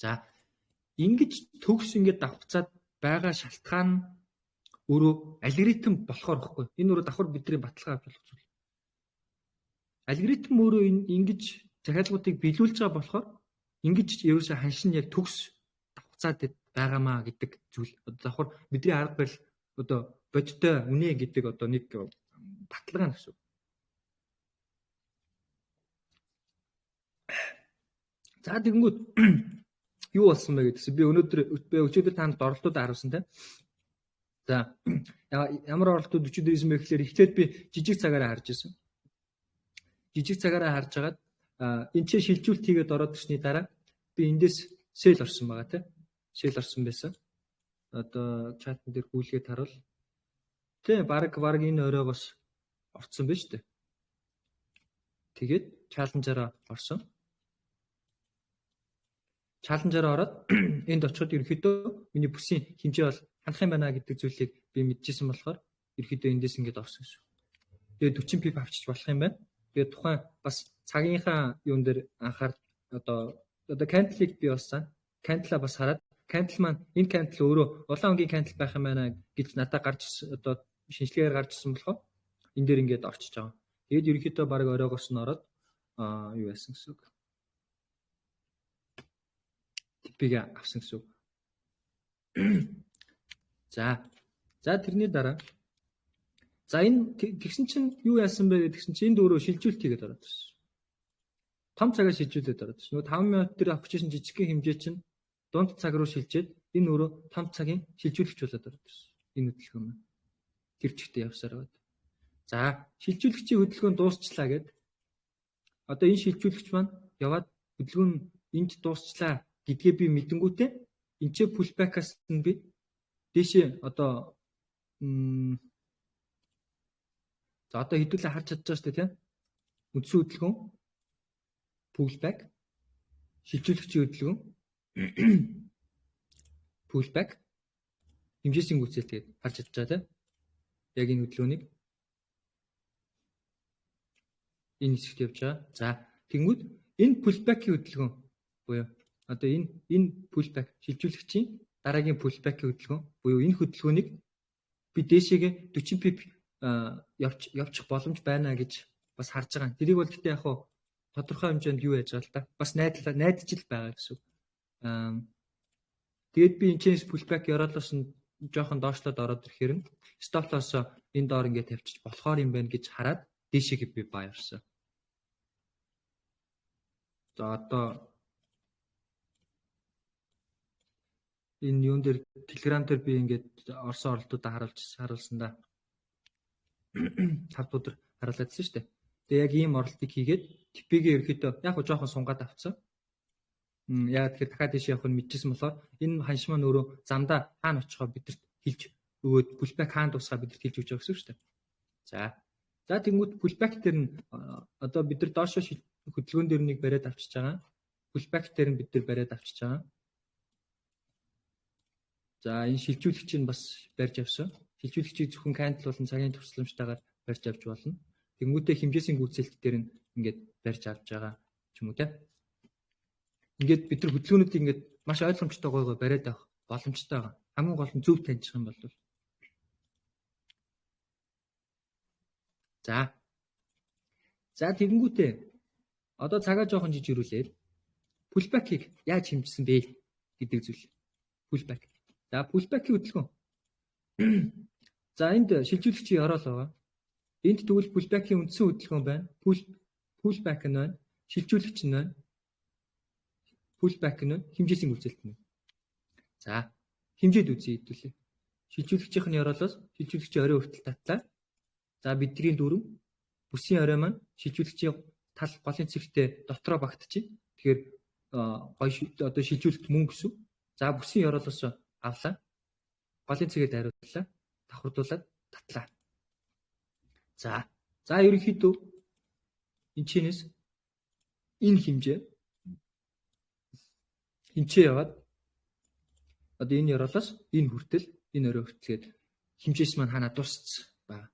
Speaker 1: За, ингэж төгс ингээд давхцаад байгаа шалтгаан нь өөрөө алгоритм болохоор байхгүй. Энэ өөрөө давхар бидний баталгаа авч болох зүйл. Алгоритм өөрөө энэ ингэж захиалгуудыг биелүүлж байгаа болохоор ингэж ерөөсөө ханшин яг төгс давхцаад байгаамаа гэдэг зүйл. Одоо давхар бидний арга барил одоо бодиттой үнэ гэдэг одоо нэг баталгаа гэсэн үг. За, тэгэнгүүт юу болсон бэ гэдгээс би өнөөдөр би өчигдөр танд оролтууд харуулсан тийм. За, ямар оролтууд өчигдөр хийсэн бэ гэхээр эхлээд би жижиг цагаараа харж ирсэн. Жижиг цагаараа харж хагаад энэ ч шилжүүлэлт хийгээд ороод ирсний дараа би эндээс sell орсон байгаа тийм. Sell орсон байсан. Одоо чатан дээр гүйлгээд харуул. Тийм, баг баг энэ оройгоос орцсон байна шүү дээ. Тэгээд challenge аараа орсон. Challenge аараа ороод энд очиход ерөнхийдөө миний бүсийн хэмжээ бол ханах юм байна гэдэг зүйлийг би мэдчихсэн болохоор ерөнхийдөө эндээс ингээд орсон гэсэн. Тэгээд 40 pip авчиж болох юм байна. Тэгээд тухайн бас цагийнхаа юун дээр анхаар одоо candle-ыг би болсон. Candle-а бас хараад candle маань энэ candle өөрөө улаан өнгийн candle байх юм байна гэж надад гарч одоо шинжилгээгээр гарч ирсэн болохоор энэ дээр ингээд орчиж байгаа. Тэгээд ерөнхийдөө баг оройгоос нь ороод юу яасан гэсэн үг. TP-г авсан гэсэн үг. За. За, тэрний дараа за энэ тэгсэн чинь юу яасан бэ гэдгсэн чинь энд өөрөө шилжүүлэлт хийгээд ороод ирсэн. Том цагаа шилжүүлээд ороод ирсэн. Нөгөө 5 минут дээр авах гэсэн жижигхэн хэмжээ чинь дунд цаг руу шилжээд энэ өөрөө том цагийн шилжүүлэгч болоод ороод ирсэн. Энэ хөдөлгөөн маань. Тэр чигтээ явсаар байгаад. За, шилжүүлэгчийн хөдөлгөөн дуусчлаа гэд. Одоо энэ шилжүүлэгч маань яваад хөдөлгөөн энд дуусчлаа гэдгээ би мэдэнгүүтээ энэ ч pullback-аас нь би дээшээ одоо за одоо хэдүүлээ харж чадж байгаа шүү дээ, тийм. Үндсэн хөдөлгөөн, pullback, шилжүүлэгчийн хөдөлгөөн, pullback, хэмжээсийн гүйцэл тэгээд харж чадж байгаа, тийм. Яг энэ хөдөлгөөнийг энэ хэсэгт явж байгаа. За, тэгэнгүүт энэ pullback-ийн хөдөлгөөн буюу одоо энэ pullback шилжүүлэгчийн дараагийн pullback-ийн хөдөлгөөн буюу энэ хөдөлгөөнийг би дээшээгээ 40 pip явчих боломж байна гэж бас харж байгаа. Тэрийг бол гэхдээ яг хуу тодорхой хэмжээнд юу яаж байгаа л да. Бас найдаж л байгаа гэсэн үг. Тэгээд би энэ чэнэс pullback ёроолоос нь жоохон доошлоод ороод ирэхээр нь stop loss энэ доор ингээд тавьчих болохоор юм байна гэж хараад дээшээгээ би buy орсон. За, одоо Энэ юун дээр, Telegram дээр би ингээд орсон оролтуудаа харуулсан да. 5 өдөр харуулсан шүү дээ. Тэгээ яг ийм оролтыг хийгээд TP-гээ ерөөхдөө яг хөө жоохон сунгаад авцсан. Яг тэгэхээр дахиад тийш явах нь мэдчихсэн болохоор энэ ханш маань өөрөө замдаа хаана очихоо бидэрт хэлж өгөөд, pullback хаана дуусгаа бидэрт хэлж өгч байгаа гэсэн үг шүү дээ. За. За, тэнгүүт pullback дээр нь одоо бид нар доошо хөдөлгөөн дээр нэг бариад авчиж байгаа. Pullback дээр нь бид нар бариад авчиж байгаа. За, энэ шилжүүлэгч нь бас барьж авсан. Шилжүүлэгчийг зөвхөн candle болон цагийн туршламжтайгаар барьж авч болно. Тэнгүүтээ хэмжээсийн гүйцэлт дээр нь ингээд барьж авч байгаа ч юм уу, те. Ингээд бид нар хөдөлгөөнүүдийг ингээд маш ойлгомжтой гой гой бариад авах боломжтой байгаа. Хамгийн гол нь зөв таньчих юм бол. За. За, тэгэнгүүтээ одоо цагаа жоохон жижигрүүлээд pullback-ийг яаж хэмжсэн бэ гэдэг зүйл. Pullback. За, pullback-ийн хөдөлгөөн. За, энд шилжүүлэгчийн ёроол байгаа. Энд тэгвэл pullback-ийн үндсэн хөдөлгөөн байна. Pullback нь байна. Шилжүүлэгч нь байна. Pullback нь хэмжээсийн гүйцэлт нь. За, хэмжээд үзье хэдүүлээ. Шилжүүлэгчийн ёроолоос шилжүүлэгчийн орой хүртэл татлаа. За, бидний дүрм бүсийн орой маань шилжүүлэгчийн тал голын цэгтээ дотроо багтчих. Тэгэхээр гой одоо шилжүүлэлт мөн гэсэн. За, бүсийн ёроолоос авлаа. Голын цэгээ дайрууллаа. Давхардуулаад татлаа. За. За, ерөнхийдөө энэ чинээс энэ хэмжээ хэмжээ яваад одоо энэ ёроолоос энэ хүртэл, энэ орой хүртэлгээд хэмжээс маань ханаа дууссан байна.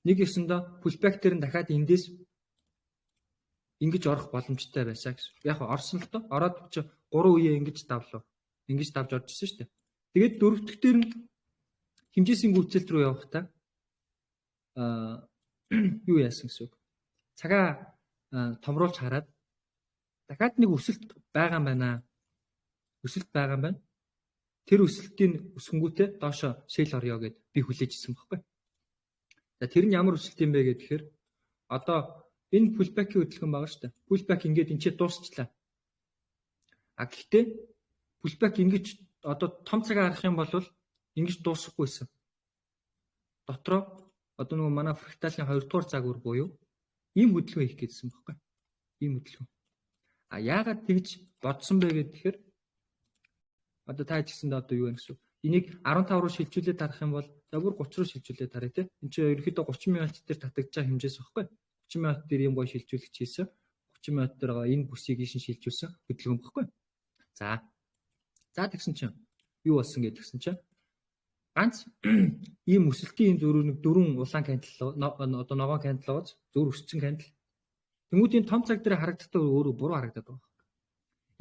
Speaker 1: Нэг ёсондоо pullback дээр нь дахиад эндээс ингэж орох боломжтой байсан гэсэн. Яг орсон л доо. Ороод чи 3 үеэ ингэж давлаа. Ингэж давж орж ирсэн шүү дээ. Тэгээд дөрөв дэх дээр нь хэмжээсийн гүйцэлт рүү явахдаа юу яасан гэсэн үг. Цагаа томруулж хараад дахиад нэг өсөлт байгаа юм байна. Өсөлт байгаа юм байна. Тэр өсөлтийн өсгөнгүүтээ доошо sell орё гэд би хүлээж ирсэн байхгүй. За, тэр нь ямар өсөлт юм бэ гэхээр одоо энэ pullback-ийн хөдөлгөөн байгаа шүү дээ. Pullback ингээд энэ ч дуусчлаа. А гэхдээ pullback ингэж одоо том цагаа харах юм бол ингэж дуусахгүйсэн. Дотроо одоо нөгөө манай фракталын 2 дугаар загвар буюу ийм хөдөлгөөн хийх гэсэн байхгүй. Ийм хөдөлгөөн. А яагаад тэгж бодсон бэ гэхээр одоо та гэсэндээ одоо юу вэ гэсэн. Энийг 15 руу шилжүүлээд харах юм бол за бүр 30 руу шилжүүлээд харъя те. Энд чинь ерөнхийдөө 30 минут дээр татагдж байгаа хэмжээс байхгүй. 30 минут дээр ийм гоё шилжүүлэгч хийсэн. 30 минут дээр энэ бүсийг ийшин шилжүүлсэн хөдөлгөөн байхгүй. За. За, тэгсэн чинь юу болсон гэдгсэн чинь ганц ийм өсөлтийн ийм зөрүү нэг дөрвөн улаан candle, одоо ногоон candle байгаа, зөөр өссөн candle. Тэнгүүд энэ том цаг дээр харагдахдаа өөрөө буруу харагдаад байгаа.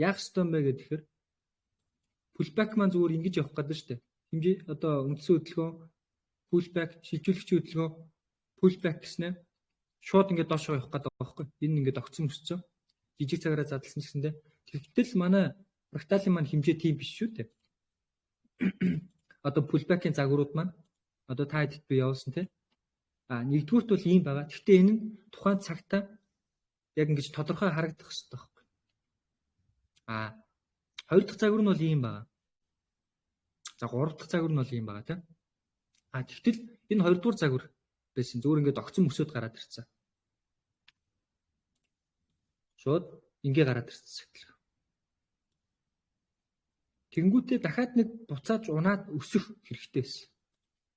Speaker 1: Яах ёстой юм бэ гэхээр pullback маань зүгээр ингэж явах гэдэг шүү дээ. Хэмжээ одоо үндсэн хөдөлгөөн, pullback, шилжүүлэгчийн хөдөлгөөн, pullback гэснээр шууд ингээд доошоо явах гэдэг байгаа байхгүй. Энэ ингээд огцон өссөн. Жижиг цагаараа задлсан ч гэсэндээ тэгтэл манай фракталын маань хэмжээ тийм биш шүү дээ. Одоо pullback-ийн загварууд маань одоо та хэдд би явуулсан те. А нэгдүгüүрт бол ийм байгаа. Гэхдээ энэ нь тухайн цагтаа яг ингэж тодорхой харагдах хэрэгтэй байхгүй. А хоёр дахь загвар нь бол ийм байгаа. За, гурав дахь загвар нь бол ийм байгаа тийм. А тэгтэл энэ хоёрдугаар загвар байсан. Зүгээр ингээд огцон өсөд гараад ирсэн. Шууд ингээ гараад ирсэн сэтгэл. Тэнгүүтээ дахиад нэг буцааж унаад өсөх хэрэгтэй байсан.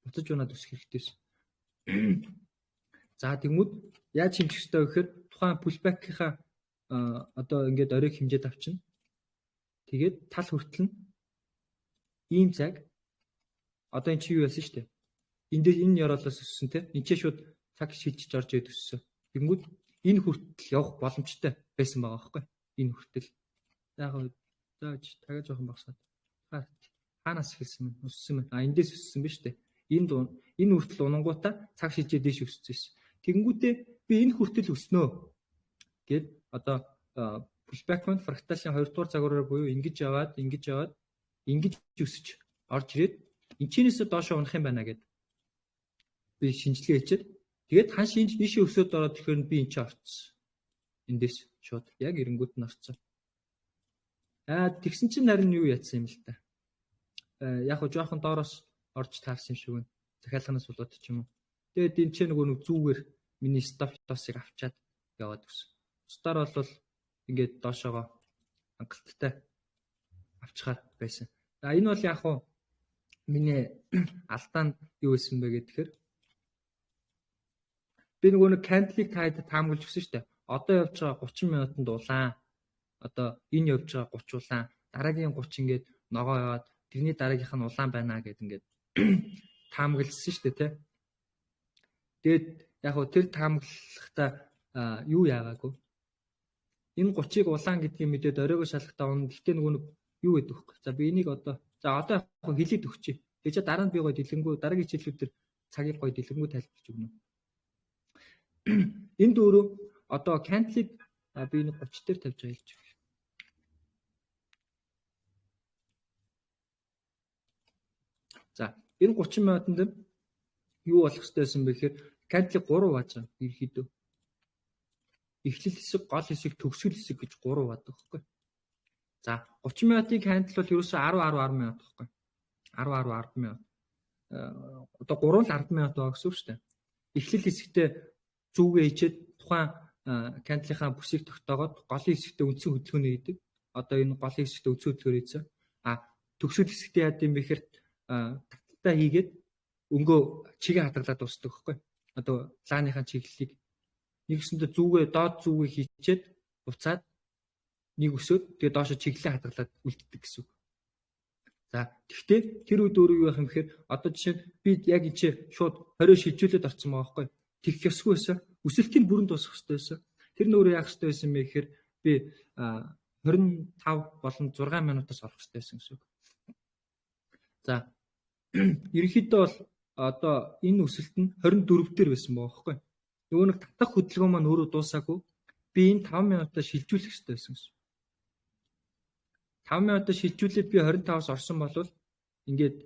Speaker 1: Буцаж унаад өсөх хэрэгтэй байсан. За, тэнгүүд яаж хэмжих ёстой вэ гэхээр тухайн pullback-ийнхаа одоо ингээд оройг хэмжээд авчна. Тэгээд тал хүртэл нь ийм цаг одоо эн чи юу яасан шүү дээ. Энд дээр энэ ёроолоос өссөн те. Энд чи шууд цаг шилжиж орж ирээд өссөн. Тэнгүүд энэ хүртэл явах боломжтой байсан байгаа байхгүй. Энэ хүртэл. За, яг за тагаа жоохон багасгаад. Хаанаас эхэлсэн юм? Өссөн юм. А эндээс өссөн биз дээ. Энд энэ хүртэл унангуудаа цаг шилжээд дээш өссөн байсан. Тэнгүүтээ би энэ хүртэл өснөө гэд одоо pullback маань фракталын 2 дугаар загвараар буюу ингэж яваад, ингэж яваад, ингэж өсөж орж ирээд энэчнээсээ доошоо унах юм байна гэд би шинжилгээ хийчихэд тэгээд ханш энд ийшээ өсөөд ороод ирэхээр би энэ ч орцсон. Эндээс шууд яг эренгүүт нь орцсон. Аа, тэгсэн чинь нарийн юу яатсан юм л та. Яг хөө жоохон доороос орж таарсан юм шиг байна. Захиалганаас болоод ч юм уу. Тэгээд энэ ч нөгөө нэг зүгээр миний stop loss-ыг авчаад яваад өгсөн. Бусдаар бол ингээд доошоогоо хангалттай авчгаар байсан. За энэ бол яг хөө миний алдаа нь юу байсан бэ гэхээр би нөгөө нэг candle-ыг таад таамаглаж өгсөн шүү дээ. Одоо явж байгаа 30 минутанд улаан. Одоо энэ явж байгаа 30 улаан. Дараагийн 30 ингээд ногоо яваад тэрний дараагийнх нь улаан байна гэд ингээд таамагласан шүү дээ, тэ. Тэгээд яг хөө тэр таамаглахдаа юу яагаагүй. Энэ 30-ыг улаан гэдгийг мэдээд оройгоо шалгахтаа унаа. Гэхдээ нөгөө нэг юу гэдэг вэ? За би энийг одоо яг хэлээд өгчээ. Тэгээ чи дараа нь би гоё дэлгэнгүй дараагийн хичээлүүд дээр цагийг гоё дэлгэнгүй тайлбарлаж өгнө. Энд өөрөө одоо candle-ыг би нэг 30 дээр тавьж байгаа хэлж өгье. За энэ 30 минутанд юу болох ёстой байсан бэ гэхээр candle-ыг 3 хувааж байгаа ерөнхийдөө. Эхлэл хэсэг, гол хэсэг, төгсгөл хэсэг гэж 3 хуваадаг байхгүй. За 30 минутын candle бол ерөөсөө 10 10 10 минут байхгүй. 10 10 10 минут. Одоо 3 л 10 минут байгаа гэсэн үг шүү дээ. Эхлэл хэсэгтээ зүгээ хийчээд тухайн candle-ийнхаа бүсийг тогтоогоод голын хэсэгтээ үндсэн хөдөлгөөний хийдэг. Одоо энэ голын хэсэгтээ үндсэн хөдөлгөөн хийсэн. А төгсгөл хэсэгтээ яад юм бэ гэхээр таталтаа хийгээд өнгөө чигээ хадгалаад дуусдаг байхгүй. Одоо лааныхаа чиглэлийг нэгсэндээ зүгээ доод зүгээ хийчээд буцаад нэг өсөөд тэгээ доошо чиглэлээ хадгалаад үлддэг гэсэн үг. За тэгвэл тэр үед өөрөө юу байх юм гэхээр одоо жишээ нь би яг энэ чи шууд 20 шилжүүлээд орсон байгаа байхгүй. Тэгэх ёсгүй байсан. Өсөлтийг бүрэн дуусгах ёстой байсан. Тэр нь өөрөө яах ёстой байсан бэ гэхээр би 25 болон 6 минутаас орох ёстой байсан гэсэн үг. За ерөнхийдөө бол одоо энэ өсөлт нь 24 дээр байсан байгаа байхгүй. Нөгөө нэг татах хөдөлгөөн маань өөрөө дуусаагүй. Би энэ 5 минутаа шилжүүлэх ёстой байсан гэсэн. 5 минутаа шилжүүлээд би 25-аас орсон бол ингээд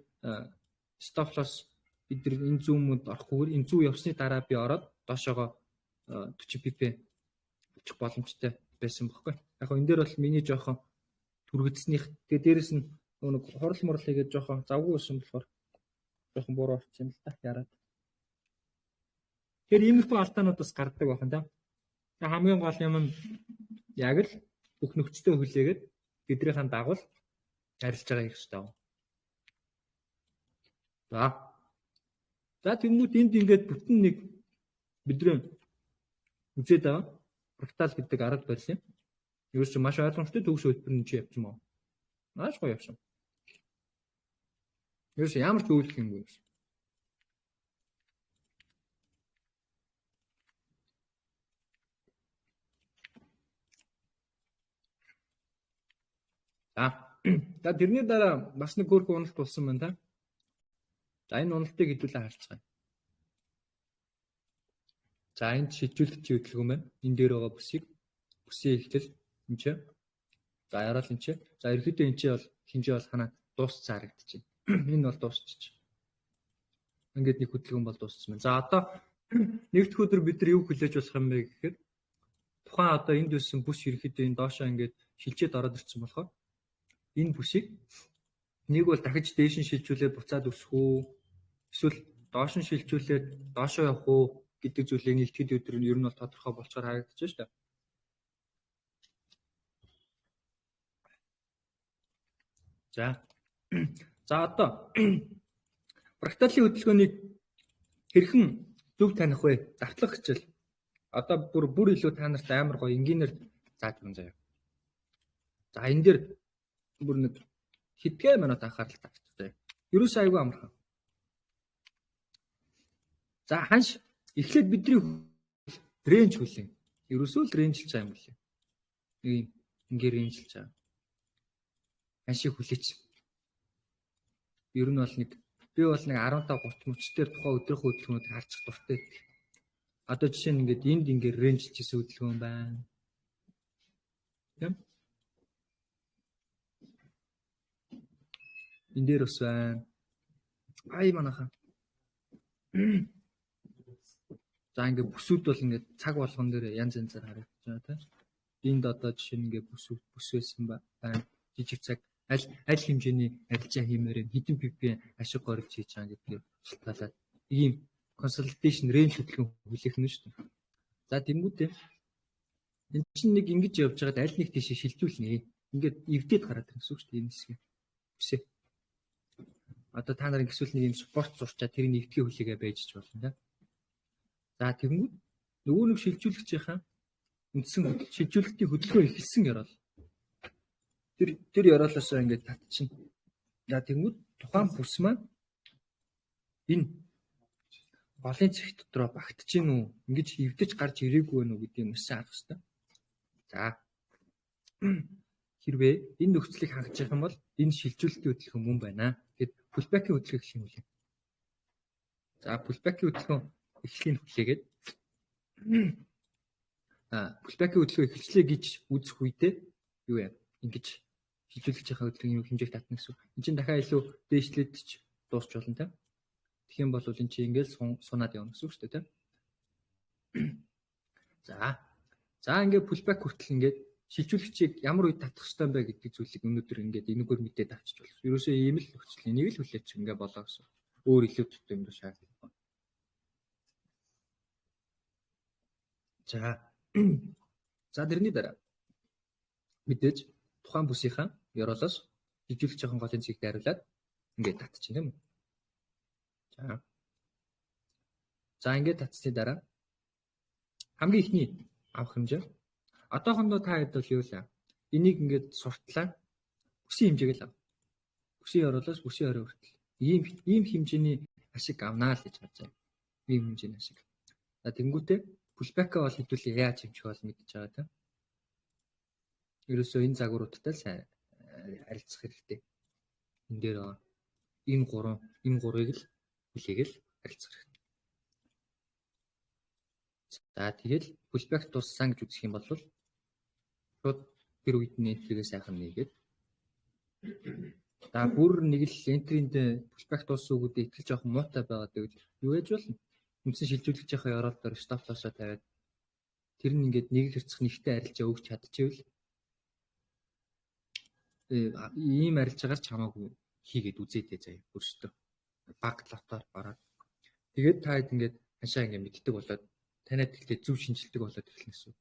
Speaker 1: stop loss бид нар энэ зүүмөнд орохгүйгээр энэ зүү явсны дараа би ороод доошоогоо 40 pip очих боломжтой байсан бохоггүй. Яг гоо энэ дээр бол миний жоохон түргэдснийх тэгээ дээрэс нь нэг хурал мурал хийгээд жоохон завгүй байсан болохоор жоохон буруу орсон юм л та яраад. Тэгэхээр иймэрхүү алдаанууд бас гардаг байх нь та. Тэгээ хамгийн гол юм нь яг л бүх нөхцөлтэй хүлээгээд тэднийхэн дагуул арилж байгаа их хэрэгтэй. За. За тэнгууд энд ингээд бүтэн нэг бидний үзээд байгаа фрактал гэдэг арга барил юм. Ерөөс чинь маш ойлгомжтой төгс хөтөлбөр нь чи явсан маа. Маш гоё явсан. Ерөөс ямар ч үйлдэл юмгүй юм. За. За тэрний дараа бас нэг хөөрхөн уналт болсон байна та. За энэ уналтыг хэдүүлээ харцгаая. За энд шилжүүлэгчийн хөдөлгөөн байна. Энэ дээр байгаа бүсийг бүсийн эхлэл энэ ч. За яраал энэ ч. За ерөнхийдөө энэ ч бол хэмжээ бол ханаа дууссан харагдаж байна. Энэ бол дуусчих. Ингээд нэг хөдөлгөөн бол дууссан байна. За одоо нэгдүгээр өдөр бид нар юу хүлээж болох юм бэ гэхээр тухайн одоо энд өссөн бүс ерөнхийдөө энэ доошоо ингээд шилжээд ороод ирсэн болохоор энэ бүсийг нэг бол дахиж дээш нь шилжүүлээд буцаад өсөх үү эсвэл доош нь шилжүүлээд доошоо явах уу гэдэг зүйлийг нэгтгэл өдөр нь ер нь бол тодорхой болцоор харагдаж байна шүү дээ. За. За одоо фракталын хөдөлгөөнийг хэрхэн зөв таних вэ? Давтлах хичээл. Одоо бүр илүү та нарт амар гоё энгийнээр зааж өгөн заяа. За энэ дээр бүр нэг хэдхэн минут анхаарал тавьчих заяа. Ерөөсөө айгүй амархан. За ханш эхлээд бидний range хүлээн. Ерөөсөө л range-лж байгаа юм лээ. Нэг юм ингээ range-лж байгаа. Ханшийг хүлээч. Ер нь бол нэг би бол нэг 15 30 мөч дээр тухайн өдрөх хөдөлгөөнүүдийг харчих дуртай байдаг. Одоо жишээ нь ингээд энд ингээд range-лж исэн хөдөлгөөн байна. Тийм. Энэ дээр бас байна. Ай манайхаа. За ингээд бүсүүд бол ингээд цаг болгон дээр янз янзаар харагдаж байна тийм. Энд одоо жишээ нь ингээд бүс байсан байна. Жижиг цаг Аль хэмжээний арилжаа хиймээр байна, хэдэн pip-ийн ашиг горилж хийж байгаа гэдгийг шалтгаалаад ийм consolidation range хөдөлгөөн хүлээх нь шүү дээ. За, тэнгуүтээ энэ чинь нэг ингэж явж байгаад аль нэг тийшээ шилжүүлнэ. Ингээд эвдээд гараад ирнэ гэсэн үг шүү дээ энэ хэсэг. Бүсээ. Одоо та нарын эсвэл нэг юм support зурчаа тэрийг эвдэхийг хүлээгээ байж ч болно да. За, тэгэнгүүт нөгөө нэг шилжүүлэгчийнхаа үндсэн шилжүүлэлтийн хөдөлгөөн эхэлсэн ёроол. Тэр ёроолоосоо ингээд татчихна. За, тэгэнгүүт тухайн бүс маань энэ голын цэг дотроо багтж гин үү? Ингэж эвдэж гарч ирээгүй вэ нү гэдгийг маш сайн харах хэрэгтэй. За, хэрвээ энэ нөхцөлийг хангаж явах юм бол энэ шилжүүлэлтийн хөдөлгөөн мөн байна. Тэгэд pullback-ийн хөдөлгөөн эхлэх юм үлээ. За, pullback-ийн хөдөлгөөн эхлэхийг хүлээгээд pullback-ийн хөдөлгөөн эхэлчлээ гэж үзэх үедээ юу юм? Ингэж шилжүүлэгчийнхаа хөдөлгөөний хэмжээг татна гэсэн. Энд чинь дахиад илүү дээшлээд ч дуусч болно те. Тэгэх юм бол энэ чинь ингээл сунаад явна гэсэн үг шүү дээ те. За. За, ингээд pullback хүртэл ингээд шилжүүлэгчийг ямар үед татах ёстой юм бэ гэдэг зүйлийг өнөөдөр ингээд энэгээр мэдээд авчиж болох. Ерөөсөө ийм л нөхцөл, энийг л хүлээч ингээ болоо гэсэн. Өөр илүү тут юм шаардлагагүй. За. За, тэрний дараа мэдээж тухайн бүсийнхаа ёроолоос шилжүүлэгчийн голын цэг дайруулад ингээд татчих тийм үү. За. За, ингээд татсны дараа хамгийн ихний авах хэмжээ. Одоохондоо та хэд бол юу лээ? Энийг ингээд суртлаа. Бүсийн хэмжээг л ав. Бүсийн ёроолоос бүсийн орой хүртэл. Ийм хэмжээний ашиг авнаа л гэж харж байна. Ийм хэмжээний ашиг. За, тэнгуүтээ pullback-а бол хэдүүлээ яаж хэмжих бол мэдж байгаа тийм. Ерөөсөө энэ загваруудтай л сайн арилцах хэрэгтэй. Энэ дээр энэ гурвыг л хүлээгээл арилцах хэрэгтэй. За, тэгэл pullback дууссан гэж үзэх юм бол шууд тэр үед нь entry-гээ сайхан нээгээд, за, бүр нэг л entry-нд pullback дууссан үгүүдээ итгэл жоохон муутай байгаа гэвэл юу яаж болно? Үндсэн шилжүүлэгчийнхаа ёроол дээр stop loss-оо тавиад тэр нь ингээд нэг хэрцэх нэгтэй арилжаа өгч чадчихвэл ийм арилжаагаар ч хамаагүй хийгээд үзээдэй заяа өөрсдөө. Баг lot-оор ороод. Тэгээд та хэд ингээд хашаа ингээд мэддэг болоод танаад эхлээд зөв шинжилдэг болоод эхэлнэ гэсэн.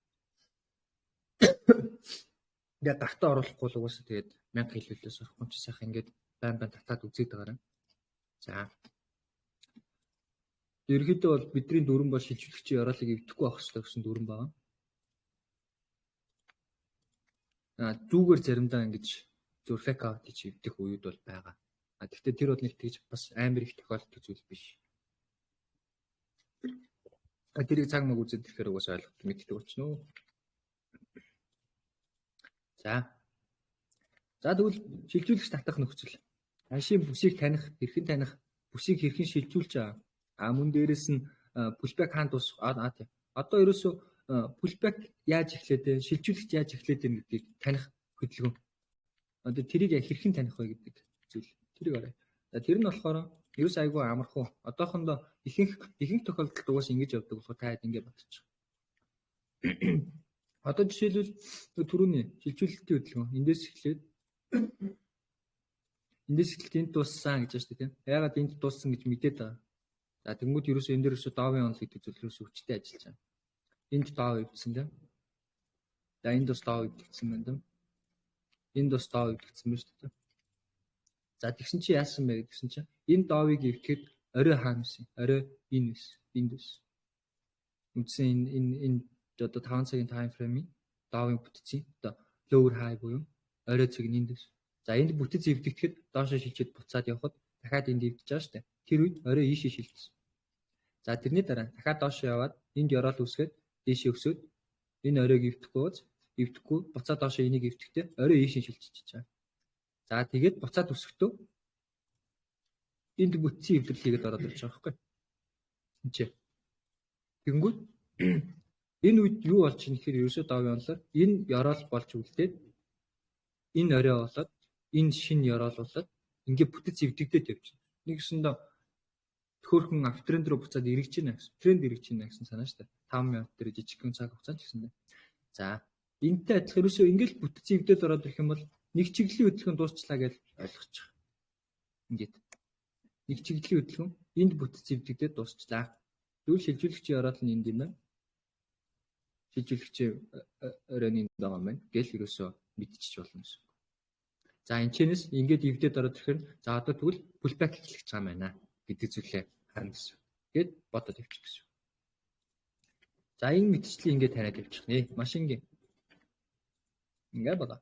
Speaker 1: Тэгээд гартаа оруулахгүй л угаасаа тэгээд 1000 хэлүүлээс орохгүй ч сайхан ингээд байн байн татаад үзээд байгаарай. За. Ерөнхийдөө бол бидний дүрэн бол шилжүүлэгчийн ёроолыг эвдэхгүй байх хэрэгтэй гэсэн дүрэн байна. Зүгээр заримдаа ингэж зөв fake out хийж эвдэх үеуд бол байгаа. А тэгвэл тэр бол нэг тэгж бас амар их тохиолддог зүйл биш. А тэрийг цаг маг үзээд ирэхээр угаасаа ойлгох мэддэг болчихно. За. За, тэгвэл шилжүүлэгч татах нөхцөл. Ханшийн бүсийг таних, хэрхэн таних, бүсийг хэрхэн шилжүүлж байгаа. А мөн дээрэс нь pullback хаан дуусах. А тийм. Одоо ерөөсөө pullback яаж эхлээд байна, шилжүүлэгч яаж эхлээд байна гэдгийг таних хөдөлгөөн. Одоо тэрийг хэрхэн таних вэ гэдэг зүйл. Тэрийг арай. За, тэр нь болохоор ерөөс айгүй амархуу. Одоохондоо ихэнх тохиолдолд угаас ингэж явдаг болохоор та хэд ингэ бодчих. Одоо жишээлбэл түрүүний шилжүүлэлтийн хөдөлгөөн эндээс эхлээд энд дууссан гэж байна шүү дээ, тийм. Яагаад энд дууссан гэж мэдээд байгаа. За, тэнгууд ерөөсөө энэ дээр ерөөсөө Dow-ын онол гэдэг зүйл ерөөсөө хүчтэй ажиллаж байна. Энд Dow эвдсэн, тийм. За, энд бас Dow эвдэгдсэн байна, тийм. Энд бас Dow эвдэгдсэн байна шүү дээ. За, тэгсэн чи яасан бэ гэсэн чинь энэ Dow-ыг эвдэхэд орой хаана байсан? Орой энэ байсан. Энд байсан. Үндсэн энэ одоо 5 цагийн time frame-ийн Dow-ын бүтцийн одоо lower high буюу орой цэг нь энд байсан. За, энд бүтэц эвдэгдэхэд доошоо шилжээд буцаад явхад дахиад энд эвдэж байгаа шүү дээ. Тэр үед орой ийшээ шилжсэн. За, тэрний дараа дахиад доошоо яваад энд ёроол үсгээд дээшээ өсөөд энэ оройг эвдэхгүй буцаад доошоо энийг эвдэхдээ орой ийшээ шилжиж байгаа. За, тэгээд буцаад өсөхдөө энд бүтцийн эвдрэл хийгээд ороод ирж байгаа байхгүй. Энд чи. Тэгэнгүүт энэ үед юу болж ийн гэхээр ерөөсөө Dow-ын онолоор энэ ёроол болж үлдээд, энэ орой болоод, энэ шинэ ёроол болоод ингээ бүтэц эвдэгдээд явж байна. Нэгсэндээ хөөхөн uptrend руу буцаад эргэж байна гэсэн. Тренд эргэж байна гэсэн санаа шүү дээ. 5 минут дээр жижигхэн цаг хугацаа ч гэсэн дээ. За, энэтэй адилхан ерөөсөө ингээл бүтэц эвдээд ороод ирэх юм бол Нэг чиглэлийн хөдөлгөөн дуусчлаа гэж ойлгочих. Ингээд нэг чиглэлийн хөдөлгөөн энд бүтц эвдэгдээд дуусчлаа. Тэгвэл шилжүүлэгчийн ороод нь энд юм байна. Шилжүүлэгчийн оройн энд байгаа юм байна гэл ерөөсөө мэдчихэж болно гэсэн. За энэ чэнэс ингээд эвдээд ороод ирэхээр за одоо тэгвэл pullback эхлэх гэж байгаа юм байна гэдэг зүйлээ харна гэсэн. Гээд бодоод явчих гэсэн. За энэ мэтчлийг ингээд таниад явчих нэ. Маш энгийн. Ингээд бодоо.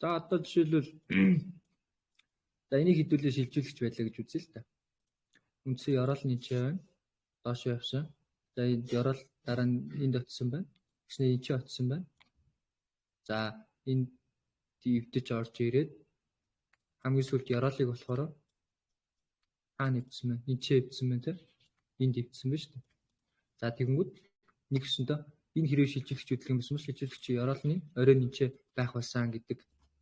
Speaker 1: За одоо жишээлбэл за энийг хэдүүлээ шилжүүлэгч байлаа гэж үзье л та. Үндсэн ёроол нь энэ байна. Доош явсан. За энэ ёроол дараа нь энд очсон байна. Тэгснэ энэ чи очсон байна. За энд эвдэж орж ирээд хамгийн сүүлд ёроолыг болохоор хаана эвдсэн байна? Энд чи эвдсэн байна те. Энд эвдсэн байна шүү дээ. За тэгэнгүүт нэг өсөндөө энэ хэрэг шилжүүлэгч хөдөлгөөн байсан бол шилжүүлэгчийн ёроолны оройн энэ чи байх байсан гэдэг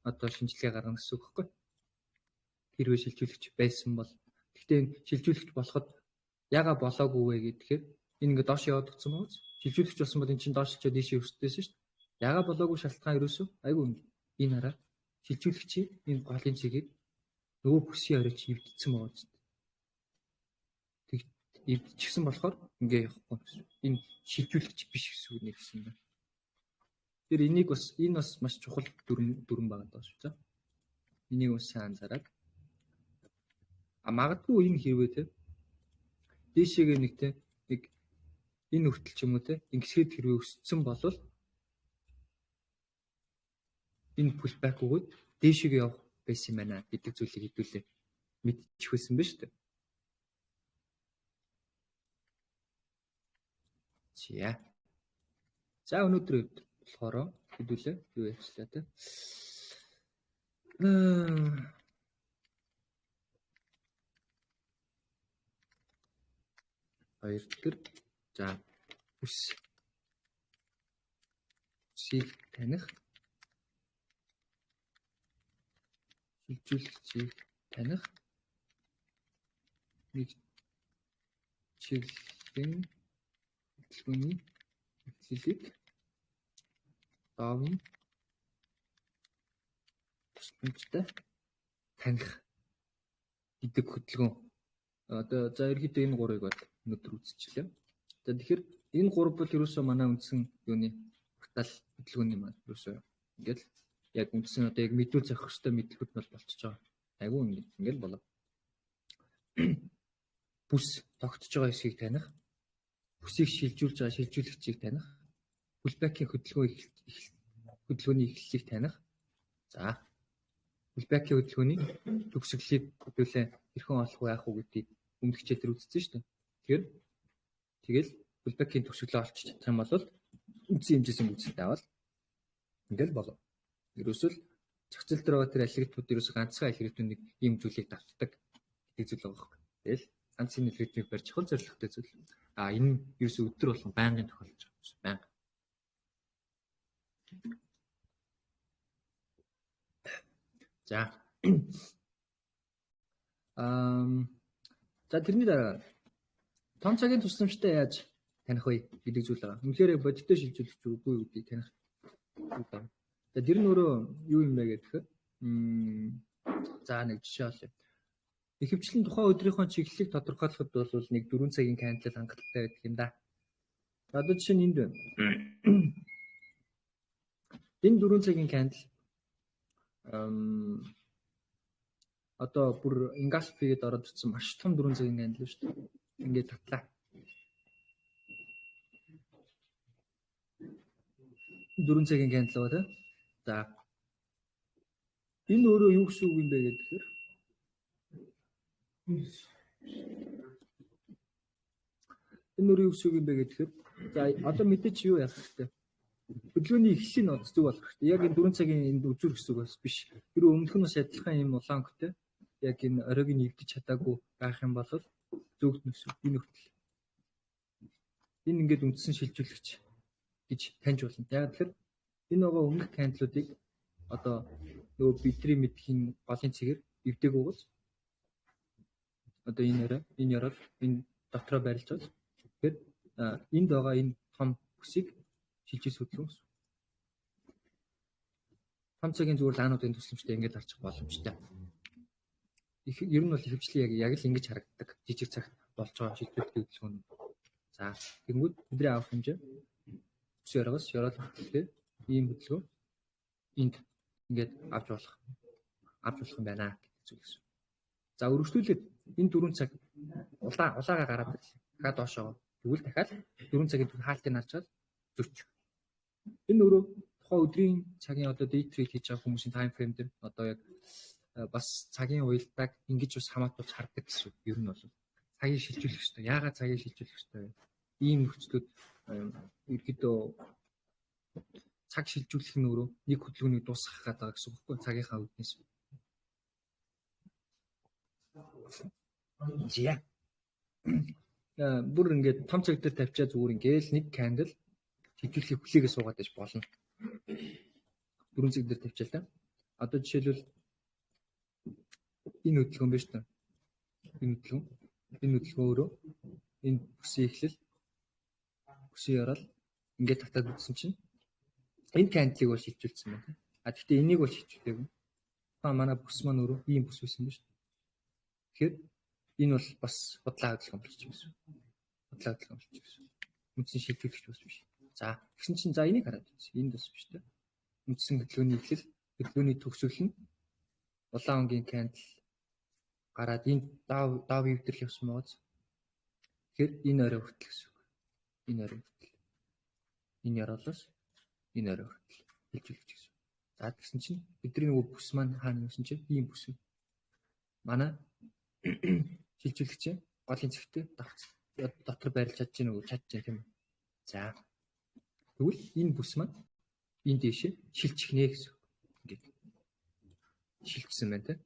Speaker 1: одоо шинжилгээ гаргана гэсэн үг байхгүй. Хэрвээ шилжүүлэгч байсан бол гэхдээ энэ шилжүүлэгч болоход яга болоогүй вэ гэхээр энэ ингээд доош яваад утсан байгаа биз? Шилжүүлэгч болсон бол эн чинь доош чичээд ийшээ өсдөөсөн шүү дээ. Яга болоогүй шалтгаан ерөөсөө айгүй энэ хараа шилжүүлэгчийн энэ голын цэгийг нөгөө бүсийн орой чи эвдсэн байгаа биз? Тэг эвдчихсэн болохоор ингээ явахгүй гэсэн. Энэ шилжүүлэгч биш гэсэн үг нэг гэсэн юм байна. Тэр энийг бас энэ бас маш чухал дүрм байгаа даа шүү. За. Энийг бас сайн анзаараад. А магадгүй энэ хэрвээ те дээшээгээ нэг те нэг энэ хүртэл ч юм уу те ингэсгээд хэрвээ өссөн болвол энэ pullback өгөөд дээшээгээ явах байсан юм байна гэдэг зүйлийг хэдүүлээ мэдчих байсан ба шүү дээ. За. За өнөөдөр үед болохоор хэдүүлээ юу ярьчлаа те. Хоёр төр. За бүс. Бүсийг таних. Шилжүүлэгчийг таних. Нэг чиглэлийн хөдөлгөөний эхлэлийг доовын тусламжтай таних гэдэг хөдөлгөөн. Одоо за ерөнхийдөө энэ гурыг бол өнөөдөр үзчихлээ. За тэгэхээр энэ гурав бол ерөөсөө манай үндсэн юуны уртал хөдөлгөөний маань ерөөсөө ингээл яг үндсэн одоо яг мэдүүл зохих ёстой мэдлэгүүд нь бол болчихж байгаа. Айгүй ингээл болоо. Бүс тогтож байгаа хэсгийг таних, бүсийг шилжүүлж байгаа шилжүүлэгчийг таних, pullback-ийн хөдөлгөөний эхлэлийг таних. За pullback-ийн хөдөлгөөний төгсгөлийг хэдүүлээ хэрхэн олох вэ яах вэ гэдгийг өмнөх хичээл дээр үзсэн шүү дээ. Тэгэхээр тэгэл pullback-ийн төгсгөлөө олчих чадах юм бол үндсэн хэмжээсэн гүйцэлтэй аваад ингээл болов. Ерөөсөө л зах зээл дээр байгаа тэр алгоритмууд ерөөсөө ганцхан алгоритм нэг ийм зүйлийг давтдаг гэдэг зүйл байгаа байхгүй. Тэгэл ганц энэ алгоритмыг барьж чухал зорилготой зүйл. А энэ нь ерөөсөө өдөр болгон байнгын тохиолдож байгаа юм. Байнга. За. За тэрний дараа том цагийн тусламжтай яаж таних вэ гэдэг зүйл байгаа. Үнэхээр бодиттой шилжүүлэгч үгүй юу гэдгийг таних зүйл байна. За тэр нь өөрөө юу юм бэ гэхээр за нэг жишээ олъё. Ихэвчлэн тухайн өдрийнхөө чиглэлийг тодорхойлоход бол нэг 4 цагийн candle хангалттай байдаг юм да. Одоо жишээ нь энд байна. Энэ 4 цагийн candle одоо бүр engulf хийгээд ороод ирсэн маш том 4 цагийн candle шүү дээ. Ингээд татлаа. 4 цагийн candle ба тий. За. Энэ өөрөө юу гэсэн үг юм бэ гэхээр энэ өөрөө юу гэсэн үг юм бэ гэхээр за одоо мэдээч юу яах вэ? Хөдөлгөөний эхлэлийн нь зөв болох хэрэгтэй. Яг энэ 4 цагийн энд үзүүр гэсэн үг бас биш. Тэр өмнөх нь бас адилхан юм улаан өнгөтэй. Яг энэ оройг нь эвдэж чадаагүй байх юм бол зөвгдөн гэсэн үг. Энэ хүртэл. Энэ ингээд үндсэн шилжүүлэгч гэж таньж болно. Яг тэгэхээр энэ байгаа өмнөх candle-уудыг одоо нөгөө бидний мэдхийн голын цэгээр эвдээг угаас одоо энэ орой, энэ ёроол, энэ дотроо байрлаж байгаа. Тэгэхээр энд байгаа энэ том бүсийг Шилжүүлсэн хөдөлгөөн гэсэн. Том цагийн зүгээр лаануудын тусламжтай ингэж харчих боломжтой. Их ер нь бол ихэвчлэн яг л ингэж харагддаг. Жижиг цагт болж байгаа шилжүүлэлтийн хөдөлгөөн. За тэгэнгүүт бидний авах хэмжээ бүс ёроогоос ёроол хөтөлбөр ийм хөдөлгөөн энд ингээд авч болох юм байна гэдэг зүйл гэсэн. За өргөжлүүлээд энэ 4 цаг улаагаа гараад ирлээ. Дахиад доошоо. Тэгвэл дахиад 4 цагийн хаалтыг харж зөрч. Энэ өөрөө тухайн өдрийн цагийн одоо day trade хийж байгаа хүмүүсийн time frame дээр одоо яг бас цагийн уялдааг ингэж бас хамаатуулж хардаг гэсэн үг. Ер нь бол цагийг шилжүүлэх хэрэгтэй. Яагаад цагийг шилжүүлэх хэрэгтэй вэ? Ийм нөхцлүүд ерөөдөө цаг шилжүүлэх нь өөрөө нэг хөдөлгөөнийг дуусгах гэдэг байгаа гэсэн үг байхгүй цагийнхаа үүднээс. За. Бүр ингээд том цаг дээр тавьчаа зүгээр ингээл нэг candle шилжүүлэхийг хүлээгээ суугаад байж болно. 4 цаг дээр тавьчаа л да. Одоо жишээлбэл энэ хөдөлгөөн байна шүү дээ. Энэ хөдөлгөөн. Энэ хөдөлгөөн өөрөө энэ бүсийн эхлэл, бүсийн ёроол ингээд татаад үзсэн чинь энэ candle-ыг бол шилжүүлсэн байна. А тэгтээ энийг бол шилжүүлээгүй. Манай бүс маань өөрөө ийм бүс байсан байна шүү дээ. Тэгэхээр энэ бол бас худлаа хөдөлгөөн болчих юм гэсэн. Худлаа хөдөлгөөн болчих гэсэн. Үндсэн шилжүүлэгч бас биш. За тэгсэн чинь за энийг хараад үзье. Энд бас биш үү? Үндсэн хөдөлгөөний эхлэл, хөдөлгөөний төгсгөл нь улаан өнгийн candle гараад энэ дав эвдрэл явсан байгааз. Тэгэхээр энэ орой хүртэл гэсэн үг. Энэ орой хүртэл. Энэ ёроолоос энэ орой хүртэл хэлжүүлж гэсэн. За тэгсэн чинь бидний нөгөө бүс маань хаана юмсан чинь ийм бүс. Манай шилжүүлэгч голын цэгтээ дотор байрлаж чадж гэнэ үү? Чадж гэнэ тийм үү? За. Тэгвэл энэ бүс маань энэ дээшээ шилжих нэ гэсэн үг. Ингээд шилжсэн байна тийм.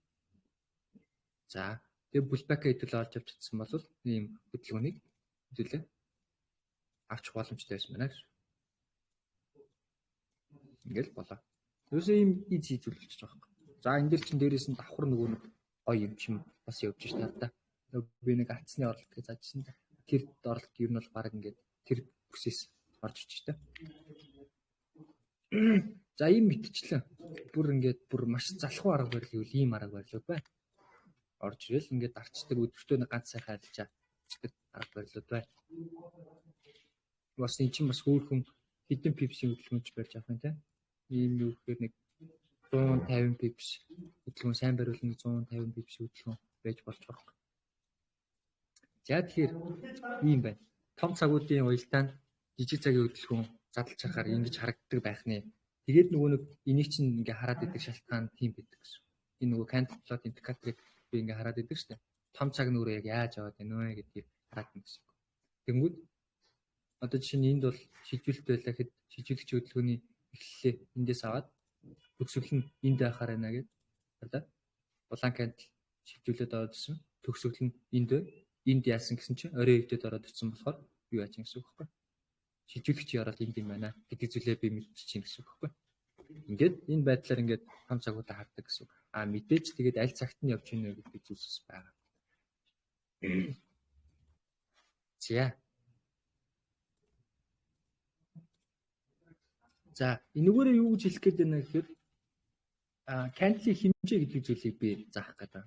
Speaker 1: За. Тэгээ pullback хэдүүл олж авч чадсан бол ийм хөдөлгөөнийг хэдүүлээ авчих боломжтой байсан байна гэсэн. Ингээл болоо. Ерөөсөө ийм easy зүйл болчих жоох байхгүй. За энэ дэр чин дээрээс нь давхар нөгөө нэг гоё юм чим бас явж шít та. Би нэг атсны оролт гэж заажсэн. Тэр оролт ер нь бол баг ингээд тэр бүсээс орж ичж та. За ийм мэтчлэн бүр ингээд бүр маш залхуу арга барил гэвэл ийм арга барилууд байна. Орж ирэл ингээд дарчдаг өдөртөө нэг ганц сайхан арилжаа хийдэг арга барилууд байна. Бас эн чинь бас хөөрхөн хэдэн pips-ийн хөдөлгөөнч барьж авах юм те. Ийм юу гэхээр нэг 150 pips хөдөлгөөн сайн бариулна 150 pips хөдөлгөөн байж болж байгаа юм. За тэгэхээр ийм байна. Том цагуудын уялдаанд жижиг цагийн хөдөлгөөн задлж харахаар ингэж харагддаг байх нэ. Тэгээд нөгөө нэг энийг чинь ингээ хараад идэг шалтгаан тийм байдаг гэсэн. Энэ нөгөө candle plot indicator-ыг би ингээ хараад идэг шүү дээ. Том цаг нь өөрөө яг яаж яваад байна вэ гэдгийг хараад байна гэсэн үг. Тэнгүүд одоо жишээ нь энд бол шилжүүлэлт байлаа гэхэд шилжүүлэгч хөдөлгөөний эхлэлээ эндээс аваад төгсгөл нь энд байхаар байна гэд. Одоо улаан candle шилжүүлээд ороод ирсэн. Төгсгөл нь энд байна. Энд яасан гэсэн чинь орой өвдөд ороод ирсэн болохоор юу яаж гэсэн үг байхгүй. Шилжүүлэгч ороод энд юм байна гэдэг зүйлээ би мэдчихээн гэсэн үг байхгүй. Ингээд энэ байдлаар ингээд том цагуудаа хардаг гэсэн үг. А мэдээж тэгээд аль цагт нь явж гинэ гэдэг зүйлс байгаа. За. За энэгээрээ юу гэж хэлэх гээд байна гэхээр candle-ийн хэмжээ гэдэг зүйлийг би заах гэдэг.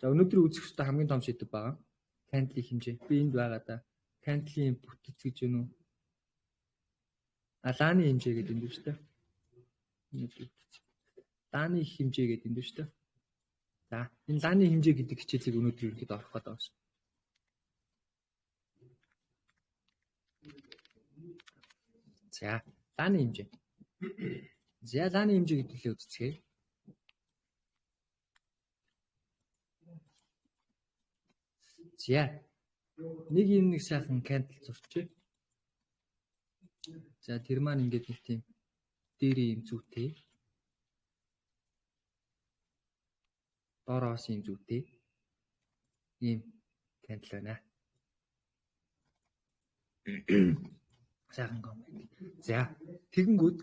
Speaker 1: За өнөөдөр үзэх ёстой хамгийн том сэдэв байгаа. Candle-ийн хэмжээ. Би энд байгаа да. Candle-ийн бүтэц гэж байна уу? Лааны хэмжээ гэдэг юм шүү дээ. Лааны хэмжээ гэдэг юм шүү дээ. За энэ лааны хэмжээ гэдэг хичээлийг өнөөдөр ерөнхийдөө орох гэдэг байна. За лааны хэмжээ. За лааны хэмжээ гэдэг зүйлээ үзцгээе. За нэг юм нэг сайхан candle зурчээ. За тэр маань ингээд нэг тийм дээрээ юм зүүтэй. Доороос юм зүүтэй. Ийм candle байна. Сайхан гом. За тэгэнгүүт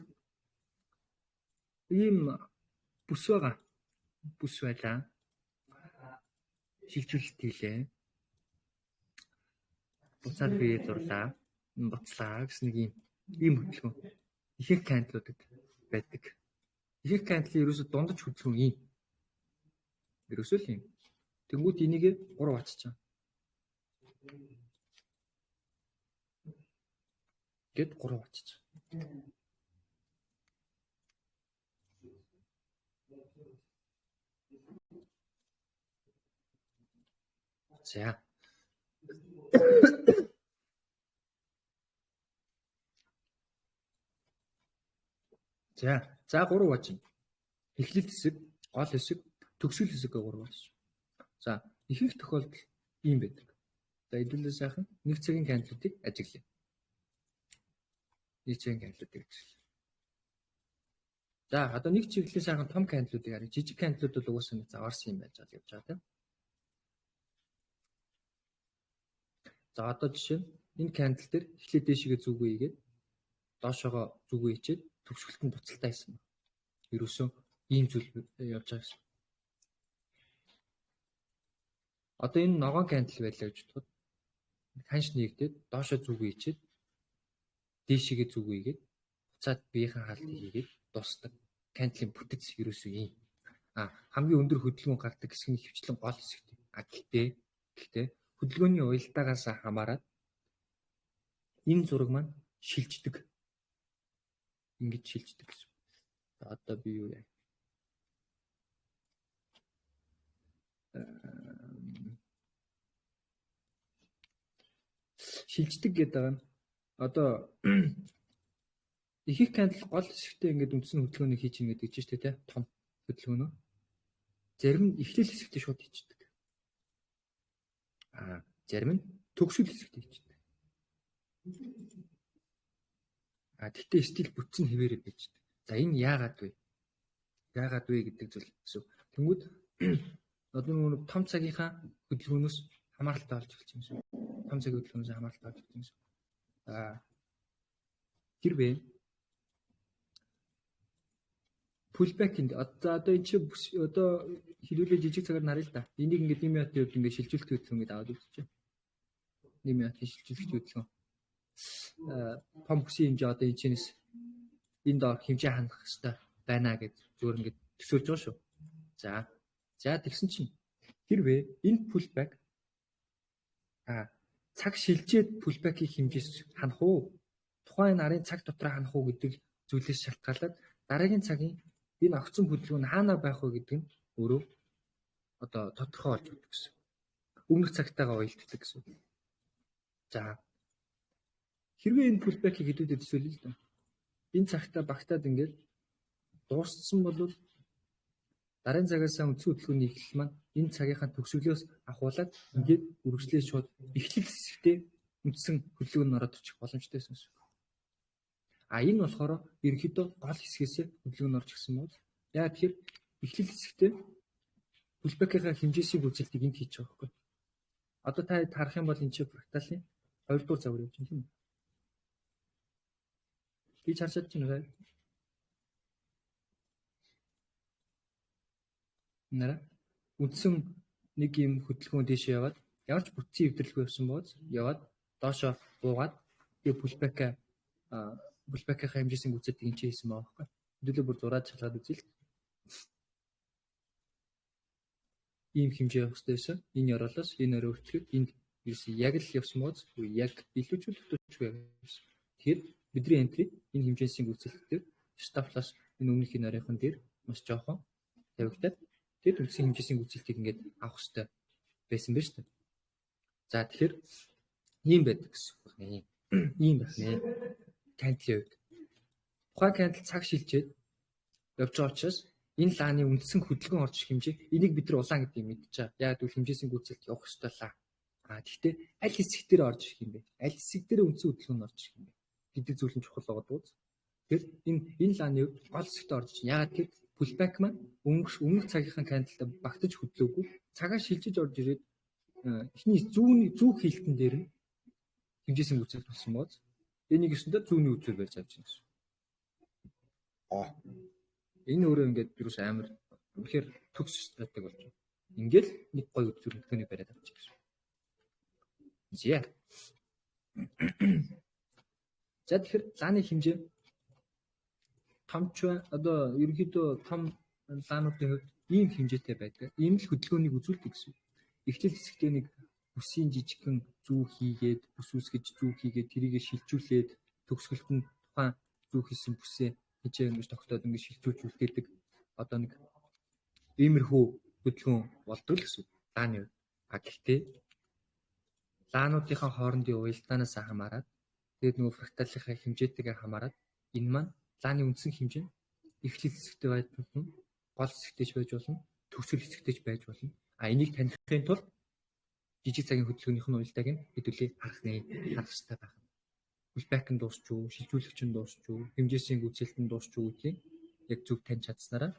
Speaker 1: ийм бүс байгаа. Бүс байлаа. Шилжүүлэлт хийлээ. Буцаад бие зурлаа. Буцлаа гэсэн нэг ийм хөдөлгөөн. Ихэнх candle-уудад байдаг. Ихэнх candle-ийн ерөөсө дундаж хөдөлгөөн ийм. Ерөөсөө л ийм. Тэнгүүт энийг 3 хуваачиж байгаа. Гэт 3 хуваачиж байгаа. За. За, за 3 хувааж. Эхлэл хэсэг, гол хэсэг, төгсгөл хэсэг гэх 3 хувааж. За, ихэнх тохиолдолд ийм байдаг. За, хэдүүлээ сайхан нэг цагийн candle-уудыг ажиглая. Нэг цагийн candle-уудыг ажиглая. За, одоо нэг чиглэлийн сайхан том candle-уудыг харъя. Жижиг candle-ууд бол угаасаа нэг заваарсан юм байж байгаа явж байгаа тийм. За, одоо жишээ нь энэ candle дээр эхлээд дээшгээ зүгөө хийгээд доошоогоо зүгөө хийчээд төгсгөлт нь буцалтай хийсэн байна. Ерөөсөө ийм зүйл явж байгаа гэсэн. Одоо энэ ногоон candle байлаа гэж бодоход ханш нэгдээд доошоо зүгөө хийчээд дээшгээ зүгөө хийгээд буцаад биеийн хаалтыг хийгээд дуусдаг. Candle-ийн бүтэц ерөөсөө ийм. А хамгийн өндөр хөдөлгөөн гардаг хэсэг нь хөвчлэн гол хэсэгтэй. А гэхдээ хөдөлгөөний уялдаагаас хамаарат энэ зураг маань шилждэг. Ингэж шилждэг гэсэн. За одоо би юу яа? Шилждэг гэдэг байгаа нь одоо их их candle гол хэсэгтээ ингээд үндсэн хөдөлгөөнийг хийж ийн гэдэг чинь шүү дээ, том хөдөлгөөнөө. Зарим нь эхлэл хэсэгтээ шууд хийчихдэг. А зарим нь төгсгөл хэсэгтээ хийчихдэг. А тэгтээ стил бүтцэн хэвээрээ байждаг. За энэ яагаад вэ? Яагаад вэ гэдэг зүйл гэсэн. Тэнгүүд одоо нөгөө том цагийнхаа хөдөлгөөнөөс хамааралтай болж эхэлж юм шиг. Том цагийн хөдөлгөөнөөс хамааралтай болж эхэлж юм шиг. А хэрвээ pullback-нд одоо энэ чи одоо хэлүүлээ жижиг цагаар нь харъя л да. Энийг ингээд 1 минутын хувьд ингээд шилжүүлэлт хөдөлгөөн ингээд аваад үзчихье. 1 минутын шилжүүлэлт хөдөлгөөн. Том бүсийн хэмжээ одоо энэ чинээс энэ доор хэмжээ ханах хэрэгтэй байна гэж зүгээр ингээд төсөөлж байгаа шүү. За. За тэгсэн чинь хэрвээ энэ pullback цаг шилжээд pullback-ийн хэмжээс ханах уу? Тухайн нарын цаг дотор ханах уу гэдэг зүйлээс шалтгаалаад дараагийн цагийн энэ огцон хөдөлгөөн нь хаана байх вэ гэдэг нь өөрөө одоо тодорхой болж өгдөг гэсэн. Өмнөх цагтаагаа уялддаг гэсэн. За. Хэрвээ энэ pullback-ийг хэдүүдэд төсөөлье л дээ. Энэ цагтаа багтаад ингээд дууссан бол дараагийн цагаас үндсэн хөдөлгөөний эхлэл маань энэ цагийнхаа төгсгөлөөс ахуулаад ингээд үргэлжлээ шууд эхлэл хэсэгтээ үндсэн хөдөлгөөн нь ороод ирчих боломжтой байсан гэсэн. А энэ болохоор ерөнхийдөө гол хэсгээс хөдөлгөөн орж ирсэн бол яа тэгэхээр эхлэл хэсэгтээ pullback-ийн хэмжээсийн гүйцэлтийг энд хийж байгаа байхгүй. Одоо та харах юм бол энэ чи фракталын 2 дугаар загвар явж байна тийм үү? Би харж чадчих юм уу? Нара үндсэн нэг юм хөдөлгөөн дээшээ яваад ямар ч бүтцийн эвдэрлэгүй явсан бооз яваад доошоо буугаад тэгээ pullback-ийн хэмжээсийн гүйцэтгийг энэ хийсэн байгаа байхгүй. Хэдүүлээ бүр зураад шалгаад үзье л. Ийм хэмжээ явах хэрэгтэй байсан. Энэ ёроолоос энэ орой өртлөхөд энд ерөөсөө яг л явсан бооз яг илүү ч дутууч явсан. Тэгэхээр бидний entry энэ хэмжээсийн гүйцэтгээр stop loss энэ өмнөх энэ оройхон дээр маш жоохон тавигдаад тэгэд үндсэн хэмжээсийн гүйцэтгийг ингээд авах хэрэгтэй байсан байна шүү дээ. За тэгэхээр ийм байдаг гэсэн үг байна. Ийм байна. Candle-ийн хувьд. Тухайн candle цаг шилжээд явж байгаа учраас энэ лааны үндсэн хөдөлгөөн орж ирэх хэмжээ энийг бид нар улаан гэдгийг мэдчихэе. Яг гэвэл хэмжээсийн гүйцэлт явах ёстой лаа. А тэгвэл аль хэсэг дээр орж ирэх юм бэ? Аль хэсэг дээр үндсэн хөдөлгөөн орж ирэх юм бэ гэдэг зүйл нь чухал байгаа даа. Тэгэхээр энэ лааны хувьд гол хэсэгт орж ирж. Яг тэр pullback маань өмнөх цагийнхаа candle-тай багтаж хөдлөөгүй цагаа шилжиж орж ирээд эхний зүүн хилтэн дээр нь хэмжээсийн гүйцэлт болсон бооз. Энийг өсөндөө зүүнний үзүүр барьж авч байна гэсэн. Энэ өөрөө ингээд юус амар үнэхээр төгс стратеги болж байна. Ингээл нэг гоё хөдөлгөөнийг бариад авчих гэсэн. За. За тэгэхээр лааны хэмжээ томч одоо ерөнхийдөө том лаануудын хувьд ийм хэмжээтэй байдаг. Ийм л хөдөлгөөнийг үзүүлдэг гэсэн. Эхлэл хэсэгтээ нэг бүсийн жижигхэн зүү хийгээд, бүс үүсгэж зүү хийгээд тэрийгэ шилжүүлээд төгсгөлт нь тухайн зүү хийсэн бүсээ хичээ ингэж тогтоод ингэж шилжүүлж үлдээдэг. Одоо нэг иймэрхүү хөдөлгөөн болдог л гэсэн. Лааны хувьд. А гэхдээ лаануудынхаа хоорондын уялдаанаас хамаарат тэгээд нөгөө фракталынхаа хэмжээтэйгээ хамаарат энэ маань лааны үндсэн хэмжээ нь эхлэл хэсэгтээ байж болно, гол хэсэгтэй ч байж болно, төгсгөл хэсэгтэй ч байж болно. А энийг таних тулд жижиг цагийн хөдөлгөөнийх нь уялдааг нь хэдүүлээ харах нэ, харах хэрэгтэй байх. Pullback нь дуусч уу, шилжүүлэгч нь дуусч уу, хэмжээсийн гүйцэлт нь дуусч уу гэдгийг яг зөв таньж чадсанараа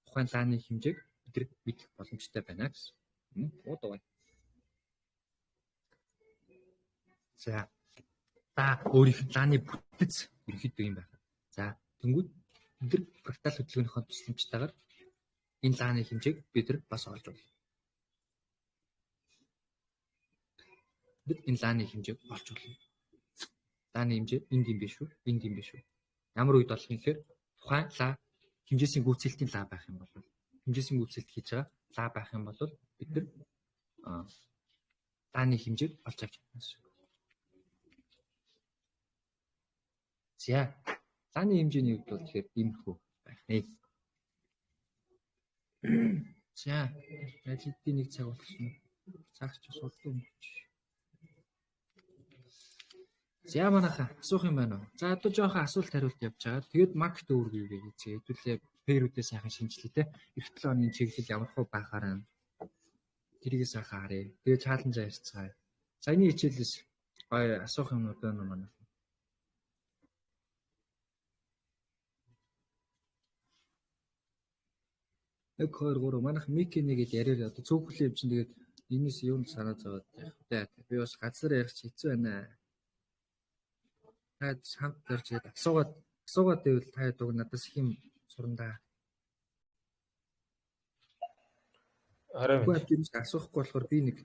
Speaker 1: тухайн лааны хэмжээг бид нар мэдэх боломжтой байна гэсэн. Уудаа. За. Та өөрийнх нь лааны бүтэц ерөнхийдөө юм байна. За, тэнгууд бид нар фрактал хөдөлгөөнийхөө тусламжтайгаар энэ лааны хэмжээг бид нар бас олж болно. Бид энэ лааны хэмжээг олж болно. Лааны хэмжээ энд юм биш үү? Энд юм биш үү? Ямар үед олох юм гэхээр тухайн лаа хэмжээсийн гүйцэлтийн лаа байх юм бол хэмжээсийн гүйцэлт хийж байгаа лаа байх юм бол бид нар лааны хэмжээг олж авч чадна гэсэн. За, лааны хэмжээний хувьд бол тэгэхээр иймэрхүү байх нэ. За, алидийн нэг цаг болсон. Цаг ч судлаа өнгөрч. За манайхаа асуух юм байна уу? За одоо жоохон асуулт хариулт явж байгаа. Тэгээд маркет overview хийцгээе. Хэдүүлээ pair үүдээ сайхан шинжилгээ те. Эх 7 оны чиглэл ямар хөө байхаар байна. Тэрийг сайхан харъя. Тэгээд challenge аа ярьцгаая. Саяны хичээлээс гоё асуух юмнууд байна уу манайх? Нэг 2 3 манайх Мики нэгээд яриад одоо цөөхлөө юм чинь тэгээд энэс юунд санаа зовоод яах вэ? Би бас газар ярих чи хэцүү байна. Та хамт орж ирээд асуугаад байвал та дуг надаас их юм сурна да.
Speaker 2: Харин
Speaker 1: би асуухгүй болохоор би нэг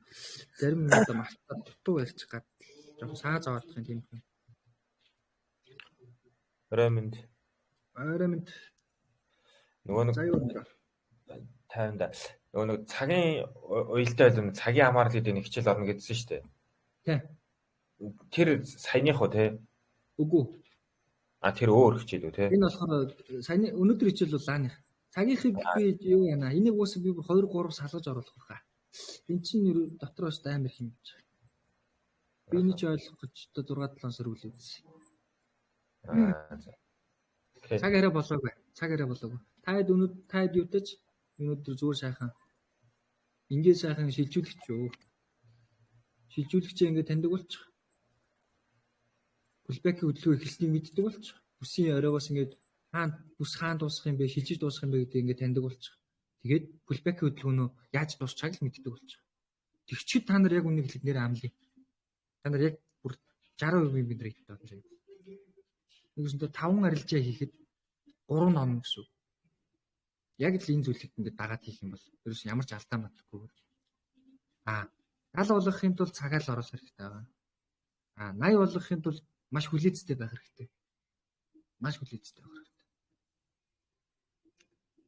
Speaker 1: зарим юмудаа мартаад дутуу ярьчих гад жоохон саа зовоодох юм тийм хүн.
Speaker 2: Орой минь.
Speaker 1: Орой минь.
Speaker 2: Нөгөө нэг 50-да нөгөө нэг цагийн уялдаа байлаа цагийн хамаарал гэдэг нэг хичээл орно гэдсэн шүү дээ.
Speaker 1: Тий.
Speaker 2: Тэр саяных уу те?
Speaker 1: Үгүй.
Speaker 2: А тэр өөр хичээл үү те?
Speaker 1: Энэ болохоор саяны өнөөдөр хичээл бол лааных. Цагийнхыг би юу яана? Энийг уус би 2 3 салгаж оруулах байхаа. Эн чинь дотроос амар их юм гэж. Би энийг ч ойлгох гэж одоо 6 7 сар үлээсэн.
Speaker 2: Аа за.
Speaker 1: Цаг арай болоогүй. Цаг арай болоогүй. Та хэд өнөөдөр та хэд юутаж өнөөдөр зүгээр сайхан ингээд сайхан шилжүүлэгч юу? Шилжүүлэгчээ ингээд таньдаг болчих. Pullback-ийн хөдөлгөөн эхэлснийг мэддэг болчих. Бүсийн оройгоос ингээд хаана бүс хаана дуусах юм бэ, шилжиж дуусах юм бэ гэдгийг ингээд таньдаг болчих. Тэгээд pullback-ийн хөдөлгөөнөө яаж дуусчааг л мэддэг болчих. Тэгчид та нар яг үнийг хэлээд нэр амлая. Та нар яг бүр 60% бид нар хийдэг болно шээ. Нэгсэндээ 5 арилжаа хийхэд 3 ном гэсэн үг. Яг л энэ зүйлийг ингээд дагаад хийх юм бол ерөөс ямар ч алдаа матгүй. А 70 болгохын тулд цагаа л оруулах хэрэгтэй байгаа. А 80 болгохын тулд маш хүлээцтэй байх хэрэгтэй. Маш хүлээцтэй байх хэрэгтэй.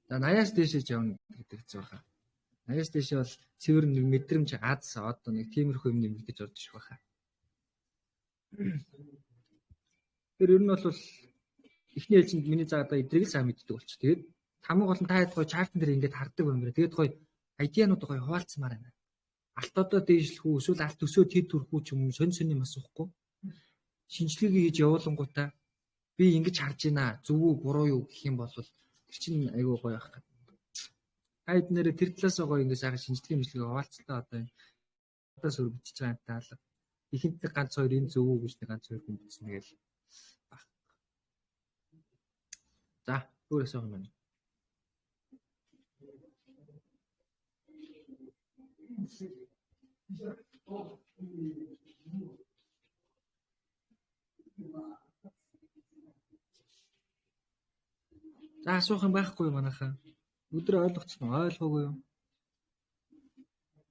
Speaker 1: За 80-аас дээшээ явна гэдэг хэцүү байна. 80-аас дээшээ бол цэвэр нэг мэдрэмж аз одоо нэг тиймэрхүү юм нэмэгдэж орж ирэх байхаа. Тэр ер нь бол эхний ээлжинд миний заагаад байгаа эдрийг л сайн мэддэг болчих. Тэгээд хамгийн гол нь та хэд гоё chart ан дээр ингээд хардаг юм байна. Тэгээд гоё idea нууд гоё хуваалцмаар байна. Алт одоо дээшлэх үү эсвэл алт өсөө тэд төрөх үү ч юм уу сонь сонь юм асуухгүй. Шинжилгээг хийж явуулангуудаа би ингэж харж байна. Зөв үү буруу юу гэх юм бол тэр чинь айгүй гоё байх гэдэг. Та хэд нэрээ тэр талаас гоё ингээд сайхан шинжилгээ мжлэгээ хуваалцлаа одоо энэ одоо сүр бичиж байгаа юм таалаа. Ихэнх ганц хоёр энэ зөв үү гэж нэг ганц хоёр хүн бичсэн тэгэл баг. За өөр асуух юм байна. За асуух юм байхгүй юу манайхаа? Өдөр ойлгоцсон уу? Ойлгоогүй юу?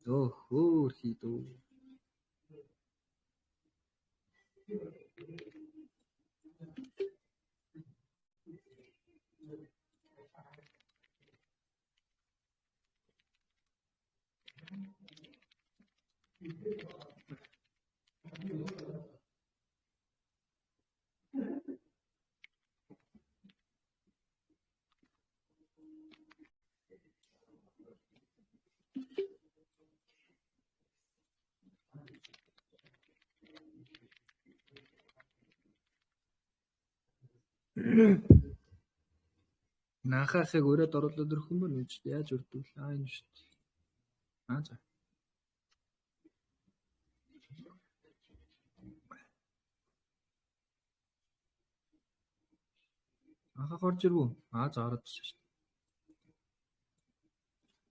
Speaker 1: Өөх өөр хийдүү. Наахаахыг өрөөд оруулаад ирэх юм байна уу? Яаж өрдөг вэ? Аа энэ шүү дээ. Аа за. Анхаах орж ирв үү? Аа за ороод ирсэн шүү дээ.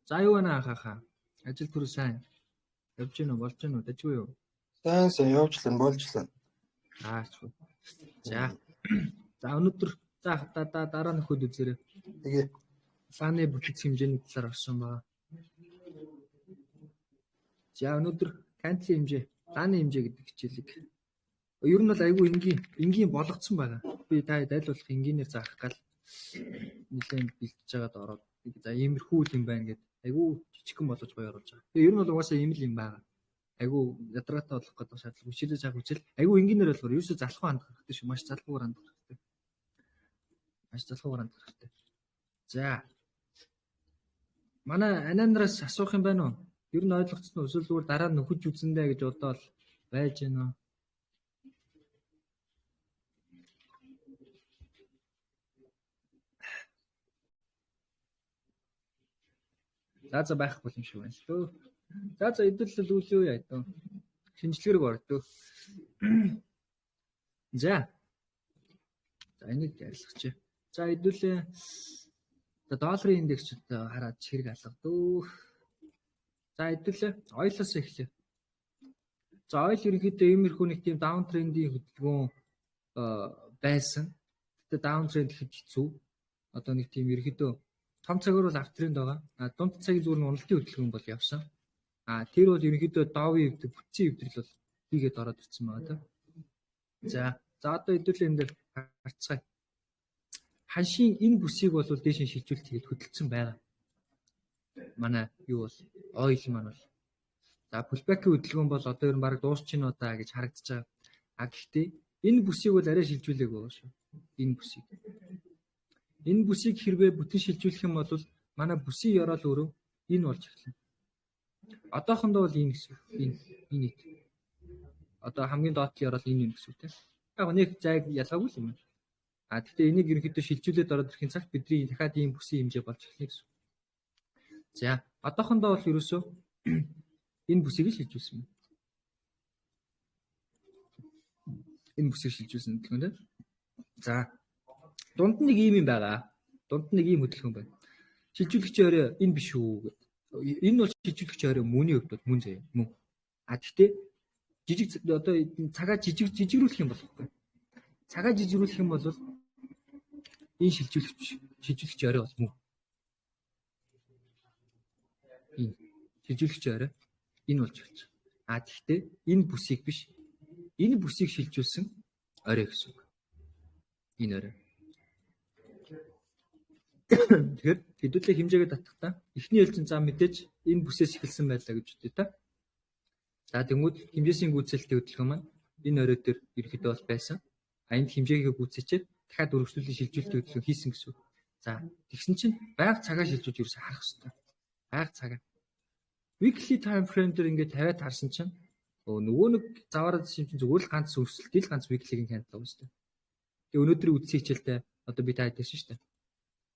Speaker 1: За юу байна анхаахаа? Ажил төр сайн. Явж гин үү? Болж гин үү? Дажгүй юу?
Speaker 3: Сайн сайн явж лэн болж лэн.
Speaker 1: Аа за. За өнөөдөр за дараа нөхөд үзээрэй.
Speaker 3: Тэгээ.
Speaker 1: Лааны бүтэц хэмжээний талаар орсон байгаа. За өнөөдөр кантли хэмжээ, лааны хэмжээ гэдэг хичээлийг ер нь бол айгүй энгийн болгоцсон байгаа. Би та дайлуулах энгийнээр заах гал нэлээд бэлтэж байгаад ороод за иймэрхүү л юм байна гэд айгүй жижигхэн болгож гоё оруулж байгаа. Тэгээ ер нь бол угаасаа ийм л юм байгаа. Айгүй ядаргаатай болох гэдэг шаардлага хичээлээ заах хичээл айгүй энгийнээр болохоор ерөөсөө залхуу хандах хэрэгтэй шүү. Маш залхуугаар хандах хэрэгтэй. Маш залхуугаар хандах хэрэгтэй. За. Манай ананараас асуух юм байна уу? Ер нь ойлгоцсон уу? Эсвэл зүгээр дараа нөхөж үзэндээ гэж бодоол байж гэнэ үү? За за байхгүй юм шиг байна л дөө. За за хэдүүлэл үлээ яа дөө. Шинжилгээг ордөө. За. За энийг ярилцгач. За хэдүүлээ за долларын индекс хараад хэрэг алга дөө. За хэдүүлээ oil-оос эхлэе. За oil ерөнхийдөө иймэрхүү нэг тийм даун трендийн хөдөлгөөн байсан. Гэтэ даун тренд гэхэд хэцүү. Одоо нэг тийм ерөнхийдөө том цагаар бол ап тренд байгаа. А дунд цагийн зүгээр нь уналтын хөдөлгөөн бол явсан. А тэр бол ерөнхийдөө довын эвдэр, бүтцийн эвдрэл бол хийгээд ороод ирсэн байгаа тийм. За за одоо хэдүүлээ энэ дээр харцгаая. Ханшийн энэ бүсийг бол дээш нь шилжүүлэлт хийгээд хөдөлсөн байгаа. Манай юу бол oil маань бол за pullback-ийн хөдөлгөөн бол одоо ер нь бараг дуусч гин үү да гэж харагдаж байгаа. А гэхдээ энэ бүсийг бол арай шилжүүлээг байгаа шүү. Энэ бүсийг. Энэ бүсийг хэрвээ бүтэн шилжүүлэх юм бол манай бүсийн ёроол өөрөө энэ болж эхэлнэ. Одоохондоо бол энэ гэсэн. Энэ ит. Одоо хамгийн доод талын ёроол энэ юм гэсэн үг тийм. Яг нэг зайг ялгаагүй л юм байна. А гэхдээ энийг ерөнхийдөө шилжүүлээд ороод ирэхин цагт бидний дахиад ийм бүсийн хэмжээ болж эхэлнэ гэсэн. За одоохондоо бол ерөөсөө энэ бүсийг л шилжүүлсэн юм. Энэ бүсийг шилжүүлсэн хөдөлгөөн тийм. За дунд нь нэг ийм юм байгаа. Дунд нь нэг ийм хөдөлгөөн байна. Шилжүүлэгч орой энэ биш үү гэдэг. Энэ бол шилжүүлэгч орой мөний хувьд бол мөн заяа мөн. А гэхдээ жижиг одоо цагаа жижигрүүлэх юм болохгүй. Цагаа жижигрүүлэх юм бол энэ шилжүүлэгч орой бол мөн. Энэ шилжүүлэгч орой энэ болж эхэлж байгаа. А тэгвэл энэ бүсийг биш энэ бүсийг шилжүүлсэн орой гэсэн үг. Энэ орой. Тэгэхээр хэдүүлээ хэмжээгээ татахдаа эхний ээлжин за мэдээж энэ бүсээс эхэлсэн байлаа гэж үзье та. За тэнгууд хэмжээсийн гүйцэлтийн хөдөлгөөн маань энэ орой дээр ерөнхийдөө бол байсан. А энд хэмжээгээ гүйцээчээд дахиад өргөжлөлийн шилжүүлэлтийн хөдөлгөөн хийсэн гэсэн үг. За тэгсэн чинь байга цагаа шилжүүлж ерөөсө харах хэрэгтэй. Байга цагаа. Weekly time frame дээр ингээд тавиад харсан чинь нөгөө нэг заваараад юм чинь зүгээр л ганц өсөлтийг л ганц weekly-гийн candle байгаа шүү дээ. Тэгээ өнөөдрийн үндсэн хичээлдээ одоо би та хэлсэн шүү дээ.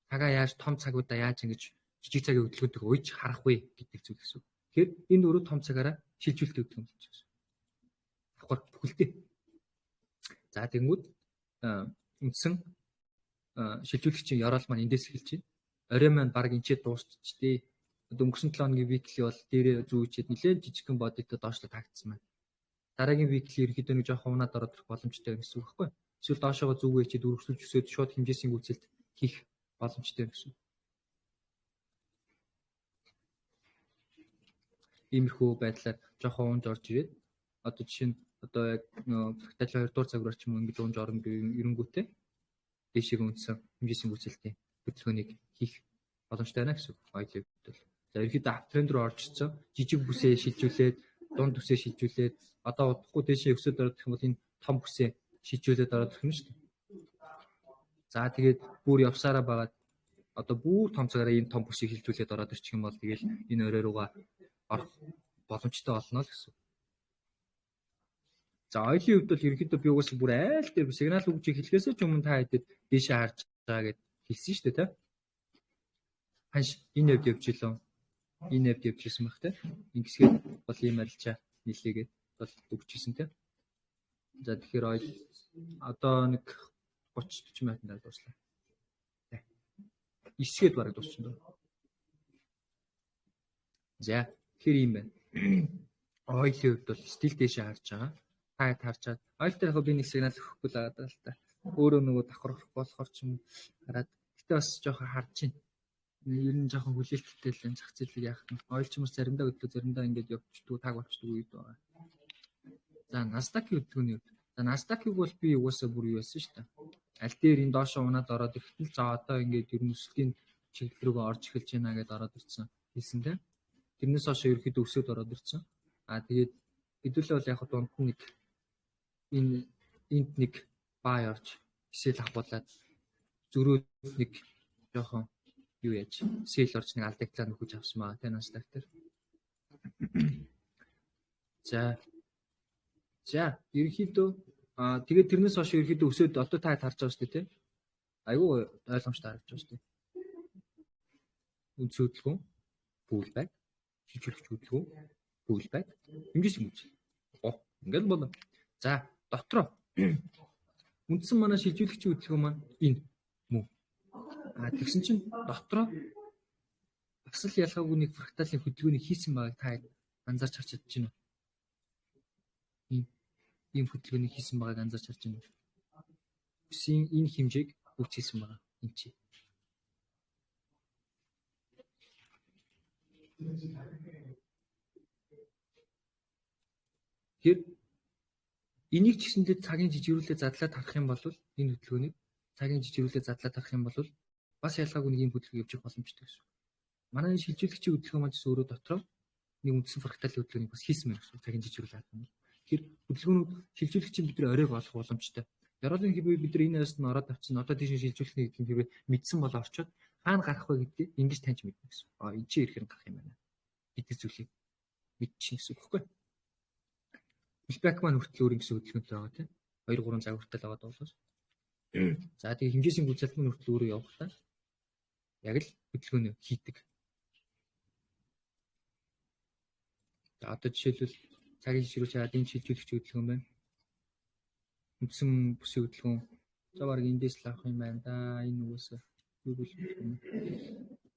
Speaker 1: Цагаа яаж том цагуудаа яаж ингэж жижиг цагийн хөдөлгөөнтэйг уйж харах вэ гэдэг зүйл гэсэн. Тэгэхээр энэ өөрөө том цагаараа шилжүүлэлт хөдөлгөөн болж байгаа. Давхар бүхэлдээ. За тэгэнгүүт үндсэн шилжүүлэгчийн ёроол маань эндээс эхэлж байна. Орой маань баг энчээ дуусчихдээ. Одоо өнгөрсөн 7 хоногийн weekly бол дээрээ зүүчээд нэлээд жижигхэн бодитой доошлоо таагдсан байна. Дараагийн weekly ерөнхийдөө нэг жоохон унаад ороод ирэх боломжтой гэсэн үг байхгүй юу? Эсвэл доошоогоо зүгөө ичээд өргөжлөж өсөөд шууд хэмжээсийн гүйцэлт хийх боломжтой гэсэн. Иймэрхүү байдлаар жоохон унж орж ирээд одоо жишээ нь одоо яг фракталын 2 дугаар загвараар ч юм уу ингэж унж орно эрэнгүүтээ дээшээ үндсэн хэмжээсэн гүйцэлтийн хөдөлгөөнийг хийх боломжтой байна гэсэн үг. Oil-ийн хувьд бол. За ерөнхийдөө аптрend руу орж ирсэн. Жижиг бүсээ шилжүүлээд, дунд бүсээ шилжүүлээд одоо удахгүй дээшээ өсөд ороод ирэх юм бол энэ том бүсээ шилжүүлээд ороод ирэх нь шүү дээ. За тэгээд бүр явсараа байгаад одоо бүр том цагаараа энэ том бүсийг шилжүүлээд ороод ирчих юм бол тэгэл энэ орой руугаа орох боломжтой болно л гэсэн. За oil-ийн хувьд бол ерөнхийдөө би угаасаа бүр айл дээр сигнал өгч эхлэхээс ч өмнө та хэдэд дээшээ харж байгаа гэд хэлсэн шүү дээ, тэ. Ханш энэ явд явж илөө. Энэ явд явж исэн байх, тэ. Ингэсгээд бол ийм арилжаа нийлээгээд бол өгч исэн, тэ. За тэгэхээр oil одоо нэг 30 40 минутанд дараа дууслаа. Тэ. 9-гээд бараг дуусчихна дөө. За тэгэхээр ийм байна. Oil-ийн хувьд бол still дээшээ харж байгаа. Та харчаад oil дээр яг би нэг сигнал өгөхгүй л байгаа л та. Өөрөө нөгөө давхар болохоор ч юм хараад гэтээ бас жоохон харж байна. Ер нь жоохон хүлээлттэй л энэ зах зээлийг яах нь. Oil ч юм уу заримдаа хөдлөө, заримдаа ингэж явчихдаг, таг болчдөг үед байгаа. За Nasdaq-ийн хөдөлгөөний хувьд. За Nasdaq-ыг бол би угаасаа бүр юу яасан шүү дээ. Аль дээр энэ доошоо унаад ороод ирэхдээ л за одоо ингээд ер нь өсөлтийн чиглэл рүүгээ орж эхэлж байна гэдээ ороод ирсэн. Хэлсэн те. Тэрнээс хойш ерөөхдөө өсөөд ороод ирсэн. Аа тэгээд хэдүүлээ бол яг дунд нь нэг энэ энд нэг buy орж sell авахуулаад зөрөөд нэг жоохон юу яаж sell орж нэг алдагдлаа нөхөж авсан баа тэ Nasdaq дээр. За. За ерөнхийдөө тэгээд тэрнээс хойш ерөнхийдөө өсөөд одоо та харж байгаа шүү дээ, тэ. Айгүй ойлгомжтой харагдаж байгаа шүү дээ. Үндсэн хөдөлгөөн pullback, шилжүүлэгч хөдөлгөөн pullback, хэмжээсэн гүйцэл. Оо, ингээл болоо. За, дотроо үндсэн манай шилжүүлэгчийн хөдөлгөөн маань энэ мөн. А тэгсэн чинь дотроо бас л ялгаагүй нэг фракталын хөдөлгөөнийг хийсэн байгааг та анзаарч харж чадж байна уу? Ийм хөдөлгөөнийг хийсэн байгааг анзаарч харж байна уу? Бүсийн энэ хэмжээг гүйцээсэн байгаа. Энэ чи. Тэгэхээр энийг ч гэсэндээ цагийн жижигрүүлээ задлаад харах юм бол энэ хөдөлгөөнийг цагийн жижигрүүлээ задлаад харах юм бол бас ялгаагүй нэг юм хөдөлгөөн явж явах боломжтой гэсэн. Манай энэ шилжүүлэгчийн хөдөлгөөн маань ч өөрөө дотроо нэг үндсэн фракталын хөдөлгөөнийг бас хийсэн мэн гэсэн цагийн жижигрүүлээ харах юм бол. Тэгэхээр хөдөлгөөнүүд шилжүүлэгчийн бид нар оройг олох боломжтой. Ёроолын хэрвээ бид нар энэ аяс нь ороод авчихсан одоо тийш шилжүүлэх нэг гэдэг хэрвээ мэдсэн бол орчоод хаана гарах вэ гэдгийг ингэж таньж мэднэ гэсэн. А энэ чи ирэхээр гарах юм байна гэдэг зүйлийг мэдчихнэ гэсэн үг байхгүй. Pullback маань хүртэл өөр ингэсэн хөдөлгөөнтэй байгаа тийм. 2 3 загвартай л байгаа дуулаас. За тэгээ хэмжээсийн гүйцэлт маань хүртэл өөрөө явахдаа яг л хөдөлгөөнөө хийдэг. За одоо жишээлбэл цагийн ширүүч чаад энэ шилжүүлэгч хөдөлгөөн байна. Үндсэн бүсийн хөдөлгөөн. За баг эндээс л авах юм байна да. Энэ угаасаа юу гэл юм.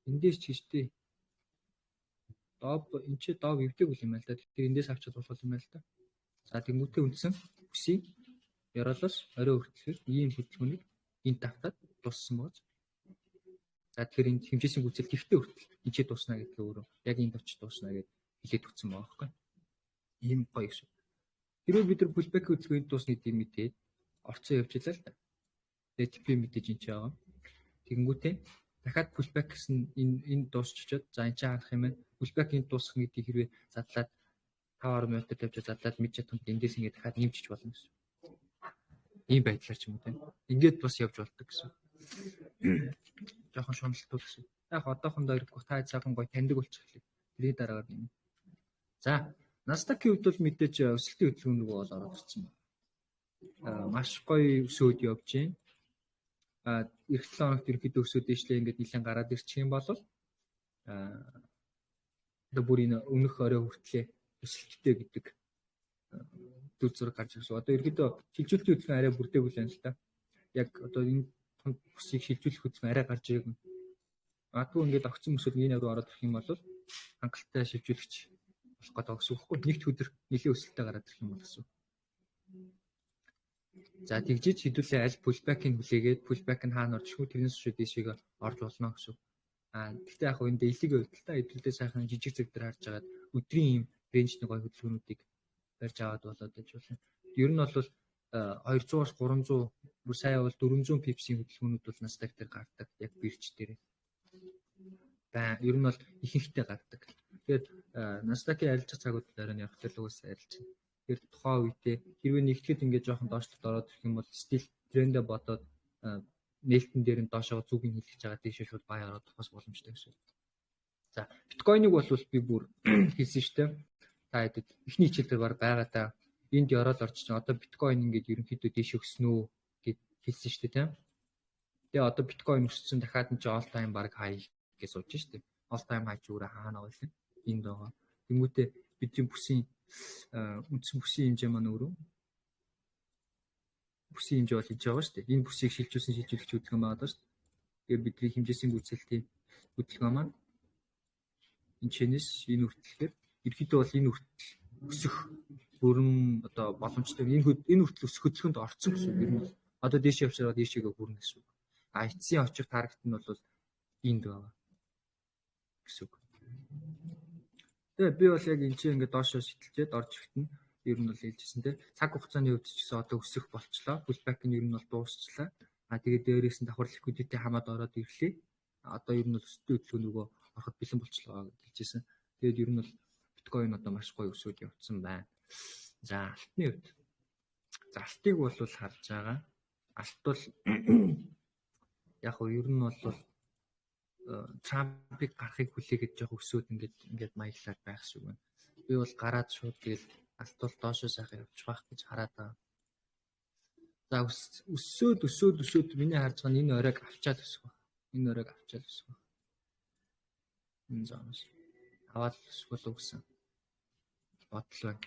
Speaker 1: Эндээс ч гэжтэй. Доб энэ чи доб эвдэг үл юм байна л да. Тэгэхээр эндээс авчид болох юм байна л да. За тэнгуүтээ үндсэн бүсийн ёроолоос орой хүртэлхээр ийм хөдөлгөөнийг энд давтаад дууссан байгаа. За тэгэхээр энэ хэмжээсийн гүйцэл гихтээ хүртэл энэ чи дуусна гэдгээ өөрөө яг энд очиж дуусна гэд хэлээд өгсөн байгаа байхгүй. Ийм гоё гэсэн. Хэрвээ бид нар pullback хөдөлгөөн энд дуусна гэдгийг мэдээд орцсон явж илаа л да. TP мэдээж энэ чи байгаа. Тэгэнгүүтээ дахиад pullback гэсэн энэ энэ дуусчихэд за энэ чи харах юм байна. Pullback энд дуусах гэдгийг хэрвээ задлаад 5 минутаар тавьж задлаад мэдж чадах юм эндээс ингээд дахиад нэмчиж болно гэсэн. Ийм байдлаар ч юм уу тийм. Ингээд бас явж болдог гэсэн. Жохон шуналтай гэсэн. Яг одоохондоо ирэхгүй та сайхан гоё таньдаг болчихлоо. Тэрний дараагаар юм. За, Nasdaq-ийн хувьд бол мэдээж өсөлтийн хөдөлгөөн рүү бол ороод ирсэн байна. Маш гоё өсөөд явж байна. Эх 7 хоногт ерөнхийдөө өсөөд дээшлээ ингээд нэлээд гараад ирчих юм бол одоо бүр энэ өмнөх орой хүртлээ өсөлттэй гэдэг дүр зураг гарч ирсэн. Одоо ерөнхийдөө шилжүүлэлтийн хөдөлгөөн арай бүрдээгүй л байна л да. Яг одоо энэ том бүсийг шилжүүлэх хөдөлгөөн арай гарч ирээгүй. Магадгүй ингээд огцон өсөд энэ рүү ороод ирэх юм бол хангалттай шилжүүлэгч болох гэдэг гэсэн үг байхгүй. Нэгд өдөр нэлээд өсөлттэй гараад ирэх юм бол гэсэн. За тэгжиж хэдүүлээ аль pullback-ийг хүлээгээд pullback нь хаана орж ирэх вэ? Тэрнээс шүү дээшээ орж болно гэсэн. А гэхдээ яг энэ daily-ийн хувьд л та хэдүүлээ сайхан жижиг зэг дээр харж агаад өдрийн ийм range ний гоё хөдөлгөөнүүдийг барьж аваад болоод байж болно. Ер нь бол 200-аас 300, бүр сайн бол 400 pips ийн хөдөлгөөнүүд бол Nasdaq дээр гардаг яг бирж дээр. Баа ер нь бол ихэнхдээ гардаг. Тэгэхээр Nasdaq-ийн арилжах цагууд дээр нь явах тэр угсаа арилжна. Тэгэхээр тухайн үедээ хэрвээ нэгтгэхэд ингээд жоохон доошлолт ороод ирэх юм бол still трендээ бодоод нээлтэн дээр нь доошоо зүг нь хэлчихэж байгаа, тийшээ шууд buy ороод бас боломжтой гэсэн. За, биткойныг бол би бүр хэлсэн шүү дээ. Та хэд эхний хичээл дээр баг байгаа та энд ёроол орж чинь одоо биткойн ингээд ерөнхийдөө дээш өснө үү гэд хэлсэн шүү дээ, тийм. Тэгээ одоо биткойн өссөн, дахиад нь чи all time баг high гэж сууж шүү дээ. All time high чи өөрөө хаана байгаа вэ? Энд байгаа. Тэнгүүтээ бидний бүсийн үндсэн бүсийн хэмжээ маань өөрөө бүсийн хэмжээ бол хийж байгаа шүү дээ. Энэ бүсийг шилжүүлсэн шилжүүлэгч хөдөлгөөн байгаа шүү дээ. Тэгээ бидний хэмжээсэн гүйцэлтийн хөдөлгөөн маань энэ чэнэс энэ хүртэлхээр ерөөхдөө бол энэ хүртэл өсөх бүрэн одоо боломжтой. Энэ хүртэл өсөх хөдөлгөөнд орцсон гэсэн үг. Ер нь одоо дээш явсараа дээшээгээ хүрнэ гэсэн үг. А эцсийн очих target нь бол энд байгаа гэсэн үг. Тэгээ би бол яг энэ чинь ингээд доошоо шидэлжээд орж ирэхэд нь ер нь бол хэлжсэн те. Цаг хугацааны хувьд ч гэсэн одоо өсөх болчлоо. Pullback нь ер нь бол дуусчлаа. А тэгээ дээрээс нь давхар liquidity хамаад ороод ирлээ. Одоо ер нь бол өсөлтийн хөдөлгөөн рүүгөө ороход бэлэн болчлоо гэж хэлжсэн. Тэгээд ер нь бол биткойн одоо маш гоё өсөөд явцсан байна. За, алтны хувьд. За, алтыг бол харж байгаа. Алт бол яг уу ер нь бол Трампыг гарахыг хүлээгээд жоох өсөөд ингээд маяглаад байх шиг байна. Би бол гараад шууд тэгэл алт бол доошоо сайхан явчих байх гэж хараад байгаа. За, өсөөд өсөөд өсөөд миний харж байгаа нь энэ оройг авчаад өсөх байх. Энэ оройг авчаад өсөх байх. Энэ zone оос аваад өсөх болов гэсэн бодол байна.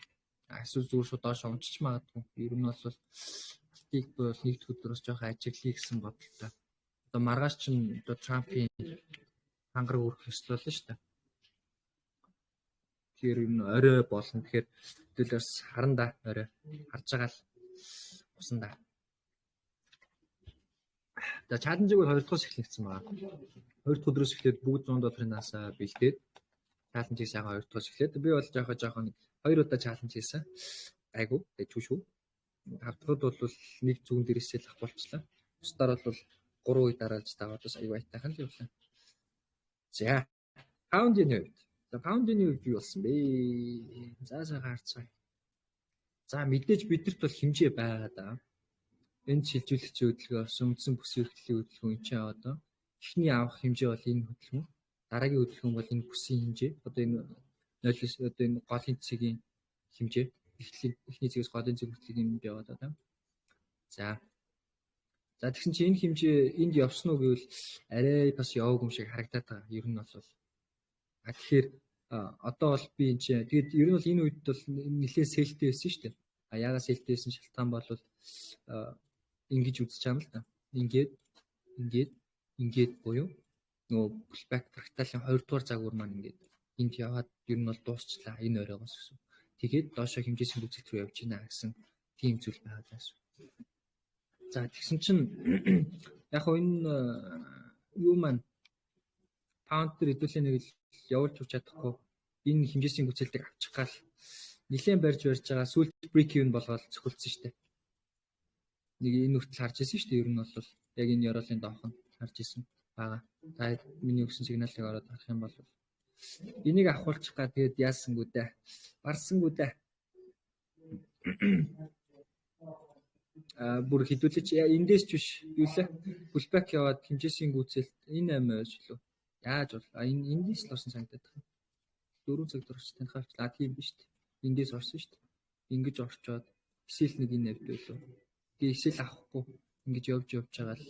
Speaker 1: Эсвэл зүгээр шууд доош унчиж магадгүй. Ер нь бол алтыг бол нэг дэх өдрөөс жоохон ажиглая гэсэн бодолтой. Одоо маргааш чинь одоо Трампын хангараг өрөх ёслол шүү дээ. Тэгэхээр ер нь орой болно. Тэгэхээр хэдүүл бас харан да, орой харж байгаа л усан да. За, challenge ийг бол 2 дахь эхлэх гэсэн байгаа. 2 дахь өдрөөс эхлээд бүгд 100 долларын наасаа бэлдээд challenge ийг сайхан 2 дахь эхлээд би бол жоохоо жоохоо нэг хоёр удаа challenge хийсэн. Айгу дэжгүй шүү. Тав дахьд бол нэг зүүн дээрээсээ л ах болчлаа. Бусдаар бол 3 үе дараалж даваад бас аюу айтайхан л явлаа. За, паундын хувьд. За, паундын хувьд юу болсон бэ? За, сайхан харцгаая. За, мэдээж бидэрт бол хэмжээ байгаа да. Энд шилжүүлэгчийн хөдөлгөөн авсан, үндсэн бүсийн эрхлэлийн хөдөлгөөн энэ чинь одоо эхний авах хэмжээ бол энэ хөдөлгөөн. Дараагийн хөдөлгөөн бол энэ бүсийн хэмжээ. Одоо энэ 0 одоо энэ голын цэгийн хэмжээ. Эхний цэгээс голын цэг хүртэл хэмжээ яваад байгаа. За. За, тэгсэн чинь энэ хэмжээ энд явсан уу гэвэл арай бас яваагүй юм шиг харагдаад байгаа. Ер нь бол а тэгэхээр одоо бол би энэ чинь тэгээд ер нь бол энэ үед бол нэлээд sell тэй байсан шүү дээ. А яагаад sell тэй байсан шалтгаан бол ингэж үзэж байгаа юм л да. Ингээд ингээд ингээд буюу нөгөө pullback fractal-ын 2 дугаар загвар маань ингээд энд яваад ер нь бол дуусчлаа энэ оройгоос гэсэн. Тэгээд доошоо хэмжээсэн гүйцэлт рүү явж байна гэсэн тийм зүйл байгаа гэсэн. За, тэгсэн чинь яг хөө энэ юу маань паунд дээр хэдүүлээ нэг л явуулж өгч чадахгүй энэ хэмжээсийн гүйцэлтийг авчих гал нэлээд барьж барьж байгаа, сүүлд break even болгоод цохилдсон шүү дээ. Нэг энэ хүртэл харж ирсэн шүү дээ. Ер нь бол яг энэ ёроолын доох нь харж ирсэн байгаа. Та миний өгсөн сигналыг ороод харах юм бол энийг авахулчих га тэгээд яасангүй дээ. Барсангүй дээ. А бүр хідүүлэж эндээс ч биш, юу лээ, pullback яваад хэмжээсийн гүйцэлт энэ ам байж лөө. Яаж бол а энэ эндээс л орсон санагдаад байна. 4 цаг дөрвч таних авчлаа. Тийм биш үү? Эндээс орсон шүү дээ. Ингэж орчоод SL нэг энэ навд байлоо. Тэгээ SL авахгүй ингэж явж явж байгаа л.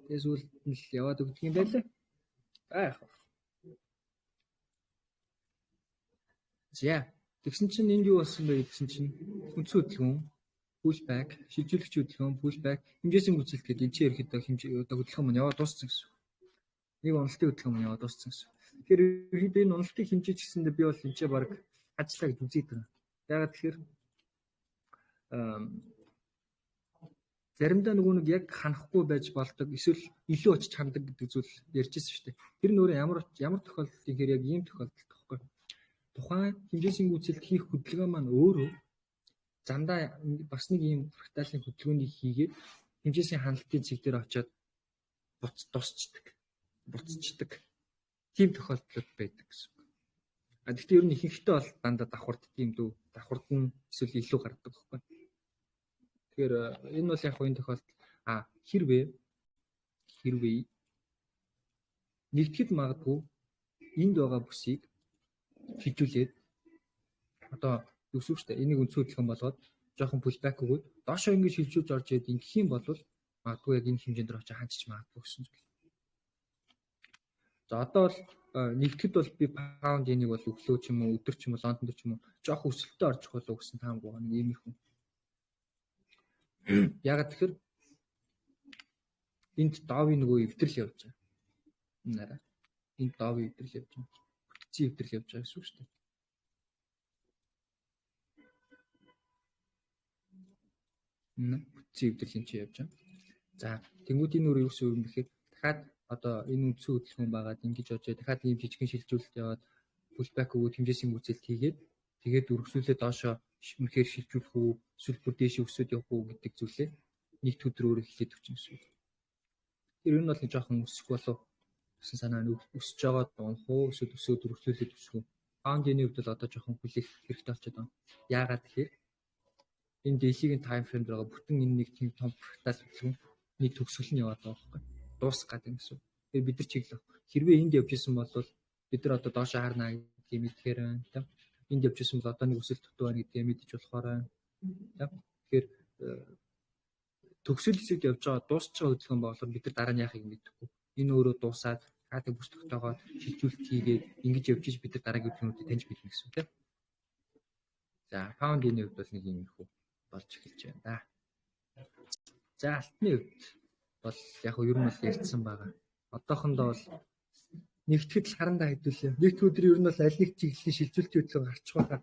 Speaker 1: Тэгээ сүүлд нь л яваад өгдөг юм байлаа. Байх. За, тэгсэн чинь энд юу болсон бэ гэсэн чинь үндсэн хөдөлгөөн pullback, шилжүүлэгч хөдөлгөөн, pullback, хэмжээсэн гүйцэлт гэдэг энэ чинь ерөөхдөө хэмжээ одоо хөдөлгөөн маань яваад дууссан гэсэн. Нэг уналтын хөдөлгөөн маань яваад дууссан гэсэн. Тэгэхээр ерөөхдөө энэ уналтын хэмжээ ч гэсэндээ би бол энэ чинь баг ажиллаа гэж үзээд байгаа. Яагаад тэгэхээр заримдаа нөгөө нэг яг ханахгүй байж болдог эсвэл илүү очиж хандаг гэдэг зүйл ярьж ирсэн шүү дээ. Тэр нь өөрөө ямар ямар тохиолдолд юм гэхээр яг ийм тохиолдолд тоххой. Тухайн хэмжээсийн гүйцэлт хийх хөдөлгөөн маань өөрөө замдаа бас нэг ийм фракталын хөдөлгөөнийг хийгээд хэмжээсийн ханалтын цэг дээр очиод дуусчдаг. Буцчдаг. Тийм тохиолдлууд байдаг гэсэн үг. А гэхдээ ер нь ихэнхдээ бол дандаа давхарддаг юм дүү. Давхард нь эсвэл илүү гардаг байхгүй. Тэгэхээр энэ бол яг энэ тохиолдол хэрвээ нэгтгэд магадгүй энд байгаа бүсийг хижүүлээд одоо юу гэсэн үг шүү дээ. Энийг үндсэн хөдөлгөөн болгоод жоохон pullback өгөөд доошоо ингэж хилжүүлж орж ирээд ингэх юм бол магадгүй яг энэ хэмжээнд дэр очиж ханчиж магадгүй гэсэн зүйл. За одоо бол нэгтгэд бол би паунд энийг бол өглөө ч юм уу өдөр ч юм уу Лондон дээр ч юм уу жоох өсөлтөд орчих болов гэсэн таамаг байгаа нэг иймэрхүү. Ягаад тэгэхээр энд Dow-ийн нөгөө эвдрэл явж байгаа. Нараа. Энд Dow-ийн эвдрэл явж байгаа. Бүтцийн эвдрэл явж байгаа гэсэн үг шүү дээ. Бүтцийн эвдрэл энэ чи явж байгаа. За тэнгууд энэ өөр юу гэсэн юм бэхээр дахиад одоо энэ үндсэн хөдөлгөөн байгаад ингэж очоо дахиад ийм жижигхэн шилжүүлэлт яваад pullback өгөөд хэмжээсийн гүйцэлт хийгээд тэгээд өргөсүүлээ доошоо үнэхээр шилжүүлэх үү эсвэл бүр дээш өсөд явах уу гэдэг зүйлээ нэг өдөр өөрөө эхлээд өгч юм шиг. Тэр энэ бол нэг жоохон өсөх болов гэсэн санаа нь өсөж байгаа унах уу эсвэл өсөөд өргөсүүлээд өсөх үү. Паундын хувьд бол одоо жоохон хүлээх хэрэгтэй болчиход байна. Яагаад тэгэхээр энэ daily-ийн time frame дээр байгаа бүтэн энэ нэг тийм том фрактал хөдөлгөөн нэг төгсгөл нь яваад байгаа байхгүй. Дуусах гэдэг юм гэсэн. Тэгэхээр бид нар чиглэх. Хэрвээ энд явж исэн бол бид нар одоо доошоо харна гэдгийг мэдхээр байна. Тийм. Энд явж исэн бол одоо нэг өсөлт дутуу байна гэдгийг мэдэж болохоор байна. Тийм. Тэгэхээр төгсөл хэсэгт явж байгаа дуусч байгаа хөдөлгөөн болохоор бид нар дараа нь яахыг мэдэхгүй. Энэ өөрөө дуусаад хадаг бүс тогтоогоод шилжүүлэлт хийгээд ингэж явж иж бид нар дараагийн хөдөлгөөнүүдийг таньж мэднэ гэсэн үг тийм. За паунд энэ хувьд бол нэг юм их болж эхэлж байна да. За алтны хувьд бол яг нь ер нь бол ярьсан байгаа. Одоохондоо бол нэгтгэл харандаа хэдүүлээ. Нэгд өдөр ер нь бол аль нэг чиглэлийн шилжүүлэлтийн хөдөлгөөн гарчих байхаа.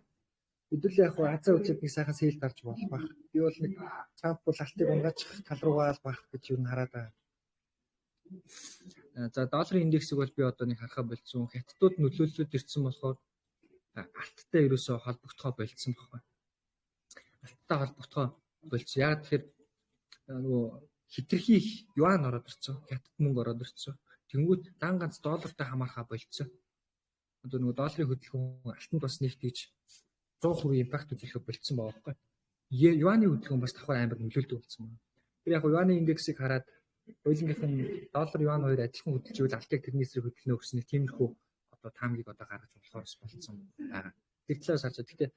Speaker 1: Хэдүүл яг хаа азаа үзээд нэг сайхан сэл дарж болох байх. Би бол нэг Трамп бол алтыг унгаачих тал руугаа л байх гэж ер нь хараад байгаа. За долларын индексийг бол би одоо нэг харахаа болцсон. Хятадууд нөлөөллөд ирсэн болохоор алттай ерөөсөө холбогдохоо болцсон байхгүй. Алттай холбогдохоо болцсон. Яг тэгэхээр нөгөө хитрхи их юан ороод ирсэн. Хятад мөнгө ороод ирсэн. Тэнгүүт дан ганц доллартай хамаархаа болцсон. Одоо нөгөө долларын хөдөлгөөн алтанд бас нэг тийж 100% импакт үзүүлэхэ болцсон байгаа байхгүй. Юаны хөдөлгөөн бас давхар амар нөлөөлдөг болсон байна. Тэр яг юаны индексийг хараад хоёулангийнх нь доллар юан хоёр адилхан хөдөлж ивэл алтыг тэрний эсрэг хөдөлнө гэсэн нэг тиймэрхүү одоо таамгийг одоо гаргаж болохоор бас болцсон байгаа. Тэр талаас харж байгаа. Гэхдээ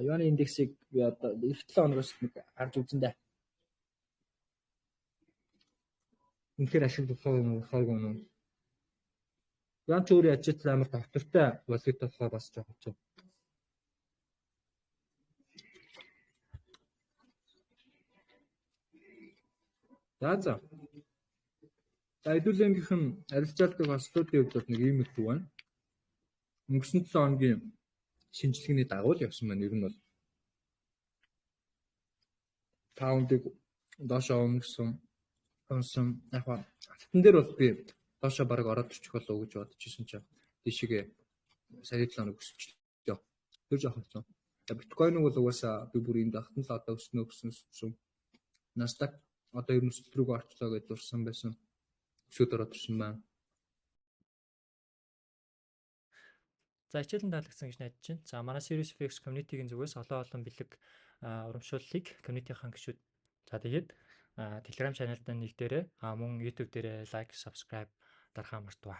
Speaker 1: юаны индексийг би одоо эх 7 хоногоос нэг харж үзэн дээ. Үнэхээр ашиг болохоо юм уу, болохоогүй юм уу? Юан ч өөрөө яаж амар доктортой валют болохоор бас жоох хэцүү. За за. За хэдүүлэнгийнх нь арилжаалдаг ослуудын хувьд бол нэг иймэрхүү байна. Өнгөрсөн 7 хоногийн шинжилгээний дагуу л явсан байна. Ер нь бол паундыг доошоо өнгөрсөн унсан. Яг ба алтан дээр бол би доошоо бараг ороод ирчих болов уу гэж бодож исэн чинь тийшээгээ сая 7 хоног өсчихлөө. Тэр жоох хэцүү. За биткойн бол угаасаа би бүр энд ахтан л одоо өснө гэсэн өссөн. Nasdaq одоо ер нь өсөлт рүүгээ орчлоо гэж зурсан байсан. Өсөөд ороод ирсэн байна.
Speaker 4: За хичээл нь таалагдсан гэж найдаж байна. За манай Serious FX community-гийн зүгээс олон бэлэг урамшууллыг community-ийн гишүүд за тэгээд Telegram channel-д нэгдээрэй. Мөн YouTube дээрээ like, subscribe дарахаа мартаваа.